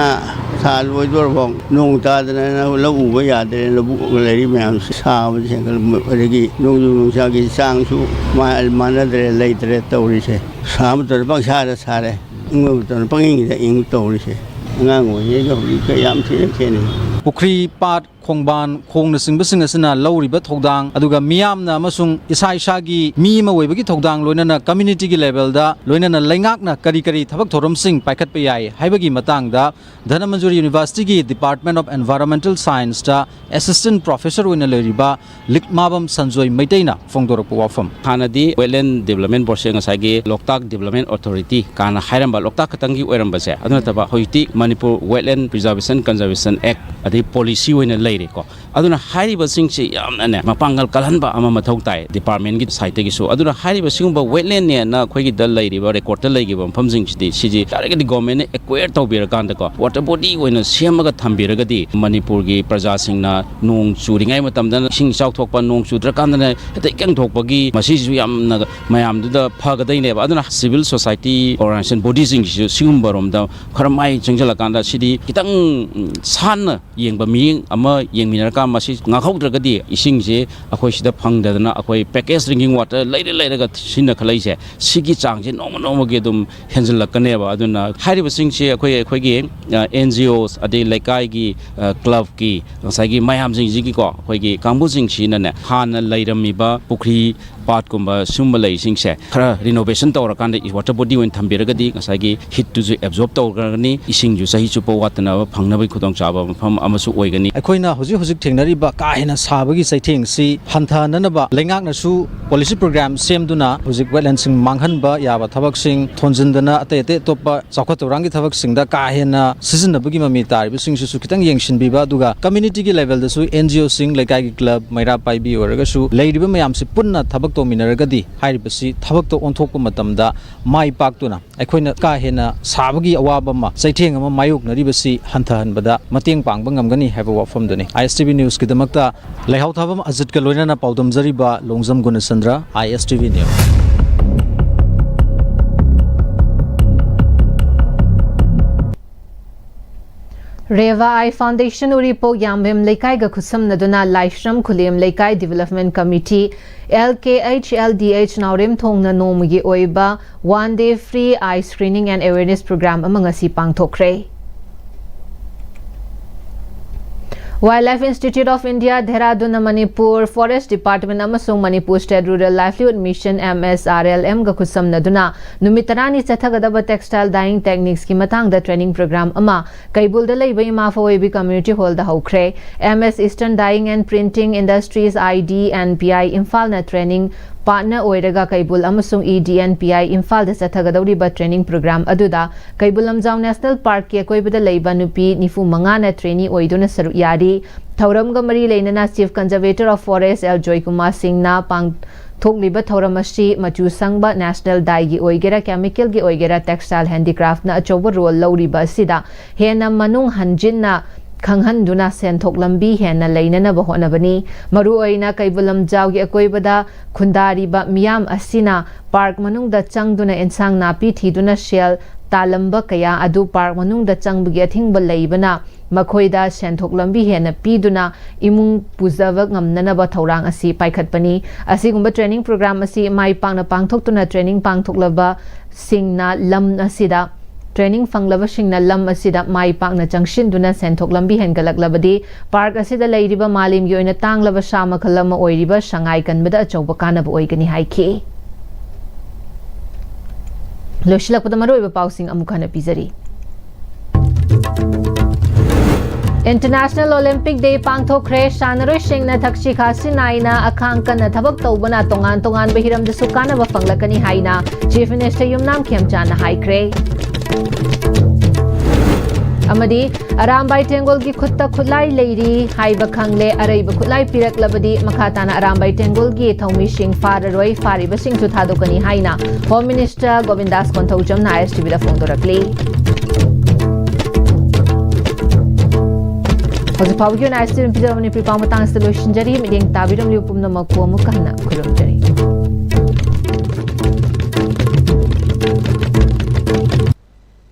ꯊꯥ ꯂꯣꯏꯗꯣꯔꯐꯥꯎ ꯅꯣꯡ ꯇꯥꯗꯅ ꯂꯧ ꯎꯕ ꯌꯥꯗ꯭ꯔꯦ꯫ ꯂꯧꯕꯨꯛ ꯂꯩꯔꯤ ꯃꯌꯥꯝꯁꯦ ꯁꯥꯕꯁꯦ ꯍꯦꯟꯒꯠꯂꯛꯄ, ꯑꯗꯒꯤ ꯅꯣꯡꯖꯨ ꯅꯨꯡꯁꯥꯒꯤ ꯆꯥꯡꯁꯨ ꯃꯥ-, ꯃꯥꯟꯅꯗ꯭ꯔꯦ, ꯂꯩꯇ꯭ꯔꯦ ꯇꯧꯔꯤꯁꯦ꯫ ꯁꯥꯕ ꯃꯇꯝꯗ ꯄꯪꯁꯥꯗ ꯁꯥꯔꯦ, ꯏꯪꯕ ꯃꯇꯝꯗ ꯄꯪꯏꯪꯗ ꯏꯪ ꯇꯧꯔꯤꯁꯦ꯫ ꯑꯉꯥꯡ ꯑꯣꯏꯔꯤꯉꯩꯒ ꯍꯧꯖꯤꯛꯀ ꯌꯥꯝ ꯊꯤꯅ ꯈꯦꯠꯅꯩ꯫ ꯄꯨꯈ꯭ꯔꯤ, ꯄꯥꯠ, ꯈꯣꯡꯕꯥꯟ, ꯈꯣꯡꯅꯆꯤꯡꯕꯁꯤꯡ ꯑꯁꯤꯅ ꯂꯧꯔꯤꯕ ꯊꯧꯗꯥꯡ, ꯑꯗꯨꯒ ꯃꯤꯌꯥꯝꯅ ꯑꯃꯁꯨꯡ ꯏꯁꯥ ꯏꯁꯥꯒꯤ ꯃꯤ ꯑꯃ ꯑꯣꯏꯕꯒꯤ ꯊꯧꯗꯥꯡ, ꯂꯣꯏꯅꯅ communityꯒꯤ levelꯗ, ꯂꯣꯏꯅꯅ ꯂꯩꯉꯥꯛꯅ ꯀꯔꯤ ꯀꯔꯤ ꯊꯕꯛ ꯊꯧꯔꯝꯁꯤꯡ ꯄꯥꯏꯈꯠꯄ ꯌꯥꯏ ꯍꯥꯏꯕꯒꯤ ꯃꯇꯥꯡꯗ Dhanamanjuri Universityꯒꯤ Department of Environmental Scienceꯇ assistant professor ꯑꯣꯏꯅ ꯂꯩꯔꯤꯕ ꯂꯤꯛꯃꯥꯕꯝ ꯁꯟꯖꯣꯏ ꯃꯩꯇꯩꯅ ꯐꯣꯡꯗꯣꯔꯛꯄ ꯋꯥꯐꯝ꯫ ꯍꯥꯟꯅꯗꯤ Wetland Development Boardꯁꯦ ꯉꯁꯥꯏꯒꯤ ꯂꯣꯛꯇꯥꯛ Development Authority ꯀꯥꯟꯅ ꯍꯥꯏꯔꯝꯕ, ꯂꯣꯛꯇꯥꯛ ꯈꯛꯇꯪꯒꯤ ꯑꯣꯏꯔꯝꯕꯁꯦ, ꯑꯗꯨ ꯅꯠꯇꯕ ꯍꯧꯖꯤꯛꯇꯤ Manipur Wetland Preservation Conservation Act ꯑꯗꯩ policy ꯑꯣꯏꯅ ꯂꯩꯔꯦꯀꯣ꯫ ꯑꯗꯨꯅ ꯍꯥꯏꯔꯤꯕꯁꯤꯡꯁꯦ ꯌꯥꯝꯅꯅꯦ ꯃꯄꯥꯡꯒꯜ ꯀꯜꯍꯟꯕ ꯑꯃ ꯃꯊꯧ ꯇꯥꯏ departmentꯀꯤ sideꯇꯒꯤꯁꯨ꯫ ꯑꯗꯨꯅ ꯍꯥꯏꯔꯤꯕꯁꯤꯒꯨꯝꯕ wetlandꯅꯦꯅ ꯑꯩꯈꯣꯏꯒꯤꯗ ꯂꯩꯔꯤꯕ, recordꯇ ꯂꯩꯈꯤꯕ ꯃꯐꯝꯁꯤꯡꯁꯤꯗꯤ, ꯁꯤꯁꯤ ꯌꯥꯔꯒꯗꯤ governmentꯅ acquire ꯇꯧꯕꯤꯔꯀꯥꯟꯗꯀꯣ, water body ꯑꯣꯏꯅ ꯁꯦꯝꯃꯒ ꯊꯝꯕꯤꯔꯒꯗꯤ, ꯃꯅꯤꯄꯨꯔꯒꯤ ꯄ꯭ꯔꯖꯥꯁꯤꯡꯅ ꯅꯣꯡ ꯆꯨꯔꯤꯉꯩ ꯃꯇꯝꯗ ꯏꯁꯤꯡ ꯏꯆꯥꯎ ꯊꯣꯛꯄ, ꯅꯣꯡ ꯆꯨꯗ꯭ꯔꯀꯥꯟꯗꯅ ꯍꯦꯛꯇ ꯏꯀꯪ ꯊꯣꯛꯄꯒꯤ, ꯃꯁꯤꯁꯤꯁꯨ ꯌꯥꯝꯅ ꯃꯌꯥꯝꯗꯨꯗ ꯐꯒꯗꯣꯏꯅꯦꯕ꯫ ꯑꯗꯨꯅ civil society organization bodyꯁꯤꯡꯁꯤꯁꯨ ꯁꯤꯒꯨꯝꯕꯔꯣꯝꯗ ꯈꯔ ꯃꯥꯏ ꯆꯪꯁꯤꯜꯂꯀꯥꯟꯗ, ꯁꯤꯗꯤ ꯈꯤꯇꯪ, ꯎꯝ, ꯁꯥꯟꯅ ꯌꯦꯡꯕ ꯃꯤꯠꯌꯦꯡ ꯑꯃ ꯌꯦꯡꯃꯤꯟꯅꯔꯀꯥꯟꯗ ꯃꯁꯤ ꯉꯥꯛꯍꯧꯗ꯭ꯔꯒꯗꯤ ꯏꯁꯤꯡꯁꯦ ꯑꯩꯈꯣꯏ ꯁꯤꯗ ꯐꯪꯗꯗꯅ ꯑꯩꯈꯣꯏ package drinking water ꯂꯩꯔ ꯂꯩꯔꯒ ꯁꯤꯖꯤꯟꯅꯈꯠꯂꯛꯏꯁꯦ, ꯁꯤꯒꯤ ꯆꯥꯡꯁꯦ ꯅꯣꯡꯃ ꯅꯣꯡꯃꯒꯤ ꯑꯗꯨꯝ ꯍꯦꯟꯖꯜꯂꯛꯀꯅꯦꯕ꯫ ꯑꯗꯨꯅ ꯍꯥꯏꯔꯤꯕꯁꯤꯡꯁꯦ ꯑꯩꯈꯣꯏ, ꯑꯩꯈꯣꯏꯒꯤ, ꯑ, N G Os, ꯑꯗꯩ ꯂꯩꯀꯥꯏꯒꯤ, ꯑ, clubꯀꯤ ꯉꯁꯥꯏꯒꯤ ꯃꯌꯥꯝꯁꯤꯡꯁꯤꯒꯤꯀꯣ, ꯑꯩꯈꯣꯏꯒꯤ ꯀꯥꯡꯕꯨꯁꯤꯡꯁꯤꯅꯅꯦ, ꯍꯥꯟꯅ ꯂꯩꯔꯝꯃꯤꯕ ꯄꯨꯈ꯭ꯔꯤ, ꯄꯥꯠꯀꯨꯝꯕ ꯁꯤꯒꯨꯝꯕ ꯂꯩꯁꯤꯡꯁꯦ ꯈꯔ renovation ꯇꯧꯔꯀꯥꯟꯗ water body ꯑꯣꯏꯅ ꯊꯝꯕꯤꯔꯒꯗꯤ ꯉꯁꯥꯏꯒꯤ heatꯇꯨꯁꯨ absorb ꯇꯧꯈ꯭ꯔꯒꯅꯤ, ꯏꯁꯤꯡꯁꯨ ꯆꯍꯤ ꯆꯨꯞꯄ ꯋꯥꯠꯇꯅꯕ ꯐꯪꯅꯕꯒꯤ ꯈꯨꯗꯣꯡꯆꯥꯕ ꯃꯐꯝ ꯑꯃꯁꯨ ꯑꯣꯏꯒꯅꯤ꯫ ꯑꯩꯈꯣꯏꯅ ꯍꯧꯖꯤꯛ ꯍꯧꯖꯤꯛ ꯊꯦꯡꯅꯔꯤꯕ ꯀꯥ ꯍꯦꯟꯅ ꯁꯥꯕꯒꯤ ꯆꯩꯊꯦꯡꯁꯤ ꯍꯟꯊꯍꯟꯅꯅꯕ ꯂꯩꯉꯥꯛꯅꯁꯨ policy program ꯁꯦꯝꯗꯨꯅ ꯍꯧꯖꯤꯛ wetlandꯁꯤꯡ ꯃꯥꯡꯍꯟꯕ ꯌꯥꯕ ꯊꯕꯛꯁꯤꯡ, ꯊꯣꯟꯖꯤꯟꯗꯅ ꯑꯇꯩ ꯑꯇꯩ ꯑꯇꯣꯞꯄ ꯆꯥꯎꯈꯠ ꯊꯧꯔꯥꯡꯒꯤ ꯊꯕꯛꯁꯤꯡꯗ ꯀꯥ ꯍꯦꯟꯅ ꯁꯤꯖꯤꯟꯅꯕꯒꯤ ꯃꯃꯤ ꯇꯥꯔꯤꯕꯁꯤꯡꯁꯤꯁꯨ ꯈꯤꯇꯪ ꯌꯦꯡꯁꯤꯟꯕꯤꯕ, ꯑꯗꯨꯒ communityꯒꯤ levelꯗꯁꯨ N G Oꯁꯤꯡ, ꯂꯩꯀꯥꯏꯒꯤ club, ꯃꯩꯔꯥ ꯄꯥꯏꯕꯤ ꯑꯣꯏꯔꯒꯁꯨ ꯂꯩꯔꯤꯕ ꯃꯌꯥꯝꯁꯤ ꯄꯨꯟꯅ ꯊꯕꯛ ꯇꯧꯃꯤꯟꯅꯔꯒꯗꯤ ꯍꯥꯏꯔꯤꯕꯁꯤ ꯊꯕꯛꯇ ꯑꯣꯟꯊꯣꯛꯄ ꯃꯇꯝꯗ ꯃꯥꯏ ꯄꯥꯛꯇꯨꯅ ꯑꯩꯈꯣꯏꯅ ꯀꯥ ꯍꯦꯟꯅ ꯁꯥꯕꯒꯤ ꯑꯋꯥꯕ ꯑꯃ, ꯆꯩꯊꯦꯡ ꯑꯃ ꯃꯥꯌꯣꯛꯅꯔꯤꯕꯁꯤ ꯍꯟꯊꯍꯟꯕꯗ ꯃꯇꯦꯡ ꯄꯥꯡꯕ ꯉꯝꯒꯅꯤ ꯍꯥꯏꯕ ꯋꯥꯐꯝꯗꯨꯅꯤ꯫ I S T V Newsꯀꯤꯗꯃꯛꯇ ꯂꯩꯍꯥꯎꯊꯥꯕꯝ ꯑꯖꯤꯠꯀ ꯂꯣꯏꯅꯅ ꯄꯥꯎꯗꯝꯖꯔꯤꯕ Longjam ꯒꯨꯅꯆꯟꯗ꯭ꯔ, I S T V News꯫ Reva I Foundation ꯎꯔꯤꯄꯣꯛ ꯌꯥꯝꯕꯦꯝ ꯂꯩꯀꯥꯏꯒ ꯈꯨꯠꯁꯝꯅꯗꯨꯅ ꯂꯥꯏꯁ꯭ꯔꯝ ꯈꯨꯂꯦꯝ ꯂꯩꯀꯥꯏ Development Committee, L K H L D H ꯅꯥꯎꯔꯦꯝꯊꯣꯡꯅ ꯅꯣꯡꯃꯒꯤ ꯑꯣꯏꯕ One Day Free Eye Screening and Awareness Program ꯑꯃ ꯉꯁꯤ ꯄꯥꯡꯊꯣꯛꯈ꯭ꯔꯦ꯫ Wildlife Institute of India, ꯙꯦꯔꯥꯗꯨꯟꯅ Manipur Forest Department ꯑꯃꯁꯨꯡ Manipur State Rural Livelihood Mission, M S R L M ꯒ ꯈꯨꯠꯁꯝꯅꯗꯨꯅ ꯅꯨꯃꯤꯠ ꯇꯔꯥꯅꯤ ꯆꯠꯊꯒꯗꯕ textile dyeing techniquesꯀꯤ ꯃꯇꯥꯡꯗ training program ꯑꯃ ꯀꯩꯕꯨꯜꯗ ꯂꯩꯕ ꯏꯃꯥ ꯐꯋꯣꯏꯕꯤ Community Hallꯗ ꯍꯧꯈ꯭ꯔꯦ꯫ M S Eastern Dyeing and Printing Industries, I D and P I ꯏꯝꯐꯥꯜꯅ training partner ꯑꯣꯏꯔꯒ ꯀꯩꯕꯨꯜ ꯑꯃꯁꯨꯡ E D and P I ꯏꯝꯐꯥꯜꯗ ꯆꯠꯊꯒꯗꯧꯔꯤꯕ training program ꯑꯗꯨꯗ ꯀꯩꯕꯨꯜ ꯂꯝꯖꯥꯎ National Parkꯀꯤ ꯑꯀꯣꯏꯕꯗ ꯂꯩꯕ ꯅꯨꯄꯤ ꯅꯤꯐꯨ ꯃꯉꯥꯅ trainee ꯑꯣꯏꯗꯨꯅ ꯁꯔꯨꯛ ꯌꯥꯔꯤ꯫ ꯊꯧꯔꯝꯒ ꯃꯔꯤ ꯂꯩꯅꯅ Chief Conservator of Forest L Joykumar ꯁꯤꯡꯅ ꯄꯥꯡꯊꯣꯛꯂꯤꯕ ꯊꯧꯔꯝ ꯑꯁꯤ ꯃꯆꯨ ꯁꯪꯕ, national dyeꯒꯤ ꯑꯣꯏꯒꯦꯔꯥ, chemicalꯒꯤ ꯑꯣꯏꯒꯦꯔꯥ, textile handicraftꯅ ꯑꯆꯧꯕ role ꯂꯧꯔꯤꯕ ꯑꯁꯤꯗ ꯍꯦꯟꯅ ꯃꯅꯨꯡ ꯍꯟꯖꯤꯟꯅ ꯈꯪꯍꯟꯗꯨꯅ ꯁꯦꯟꯊꯣꯛ ꯂꯝꯕꯤ ꯍꯦꯟꯅ ꯂꯩꯅꯅꯕ ꯍꯣꯠꯅꯕꯅꯤ꯫ ꯃꯔꯨꯑꯣꯏꯅ ꯀꯩꯕꯨꯜ ꯂꯝꯖꯥꯎꯒꯤ ꯑꯀꯣꯏꯕꯗ ꯈꯨꯟꯗꯥꯔꯤꯕ ꯃꯤꯌꯥꯝ ꯑꯁꯤꯅ park ꯃꯅꯨꯡꯗ ꯆꯪꯗꯨꯅ ꯏꯟꯁꯥꯡ ꯅꯥꯄꯤ ꯊꯤꯗꯨꯅ ꯁꯦꯜ ꯇꯥꯜꯂꯝꯕ ꯀꯌꯥ ꯑꯗꯨ park ꯃꯅꯨꯡꯗ ꯆꯪꯕꯒꯤ ꯑꯊꯤꯡꯕ ꯂꯩꯕꯅ ꯃꯈꯣꯏꯗ ꯁꯦꯟꯊꯣꯛ ꯂꯝꯕꯤ ꯍꯦꯟꯅ ꯄꯤꯗꯨꯅ ꯏꯃꯨꯡ ꯄꯨꯖꯕ ꯉꯝꯅꯅꯕ ꯊꯧꯔꯥꯡ ꯑꯁꯤ ꯄꯥꯏꯈꯠꯄꯅꯤ꯫ ꯑꯁꯤꯒꯨꯝꯕ training program ꯑꯁꯤ ꯃꯥꯏ ꯄꯥꯛꯅ ꯄꯥꯡꯊꯣꯛꯇꯨꯅ training ꯄꯥꯡꯊꯣꯛꯂꯕꯁꯤꯡꯅ ꯂꯝ ꯑꯁꯤꯗ training ꯐꯪꯂꯕꯁꯤꯡꯅ ꯂꯝ ꯑꯁꯤꯗ ꯃꯥꯏ ꯄꯥꯛꯅ ꯆꯪꯁꯤꯟꯗꯨꯅ ꯁꯦꯟꯊꯣꯛ ꯂꯝꯕꯤ ꯍꯦꯟꯒꯠꯂꯛꯂꯕꯗꯤ park ꯑꯁꯤꯗ ꯂꯩꯔꯤꯕ ꯃꯥꯂꯦꯝꯒꯤ ꯑꯣꯏꯅ ꯇꯥꯡꯂꯕ ꯁꯥ ꯃꯈꯜ ꯑꯃ ꯑꯣꯏꯔꯤꯕ ꯁꯉꯥꯏ ꯀꯟꯕꯗ ꯑꯆꯧꯕ ꯀꯥꯟꯅꯕ ꯑꯣꯏꯒꯅꯤ ꯍꯥꯏꯈꯤ꯫ ꯂꯣꯏꯁꯤꯜꯂꯛꯄꯗ ꯃꯔꯨꯑꯣꯏꯕ ꯄꯥꯎꯁꯤꯡ ꯑꯃꯨꯛ ꯍꯟꯅ ꯄꯤꯖꯔꯤ꯫ International Olympic Day ꯄꯥꯡꯊꯣꯛꯈ꯭ꯔꯦ꯫ ꯁꯥꯟꯅꯔꯣꯏꯁꯤꯡꯅ ꯊꯛꯁꯤ ꯈꯥꯁꯤ ꯅꯥꯏꯅ ꯑꯈꯥꯡ ꯀꯟꯅ ꯊꯕꯛ ꯇꯧꯕꯅ ꯇꯣꯉꯥꯟ ꯇꯣꯉꯥꯟꯕ ꯍꯤꯔꯝꯗꯁꯨ ꯀꯥꯟꯅꯕ ꯐꯪꯂꯛꯀꯅꯤ ꯍꯥꯏꯅ Chief Minister ꯌꯨꯝꯅꯥꯝ ꯈꯦꯝꯆꯥꯟꯅ ꯍꯥꯏꯈ꯭ꯔꯦ꯫ ꯑꯃꯗꯤ ꯑꯔꯥꯝꯕꯥꯏ ꯇꯦꯡꯒꯣꯜꯒꯤ ꯈꯨꯠꯇ ꯈꯨꯠꯂꯥꯏ ꯂꯩꯔꯤ ꯍꯥꯏꯕ ꯈꯪꯂꯦ꯫ ꯑꯔꯩꯕ ꯈꯨꯠꯂꯥꯏ ꯄꯤꯔꯛꯂꯕꯗꯤ ꯃꯈꯥ ꯇꯥꯅ ꯑꯔꯥꯝꯕꯥꯏ ꯇꯦꯡꯒꯣꯜꯒꯤ ꯊꯧꯃꯤꯁꯤꯡ ꯐꯥꯔꯔꯣꯏ, ꯐꯥꯔꯤꯕꯁꯤꯡꯁꯨ ꯊꯥꯗꯣꯛꯀꯅꯤ ꯍꯥꯏꯅ Home Minister ꯒꯣꯕꯤꯟꯗꯥꯁ ꯀꯣꯟꯊꯧꯖꯝꯅ ISTVꯗ ꯐꯣꯡꯗꯣꯔꯛꯂꯤ꯫ ꯍꯧꯖꯤꯛ ꯐꯥꯎꯕꯒꯤ ꯑꯣꯏꯅ ISTVꯅ ꯄꯤꯖꯕ ꯃꯅꯤꯄꯨꯔꯤ ꯄꯥꯎ ꯃꯇꯥꯡ ꯑꯁꯤꯗ ꯂꯣꯏꯁꯤꯟꯖꯔꯤ꯫ ꯃꯤꯠꯌꯦꯡ ꯇꯥꯕꯤꯔꯝꯂꯤꯕ ꯄꯨꯝꯅꯃꯛꯄꯨ ꯑꯃꯨꯛꯀ ꯍꯟꯅ ꯈꯨꯔꯨꯝꯖꯔꯤ꯫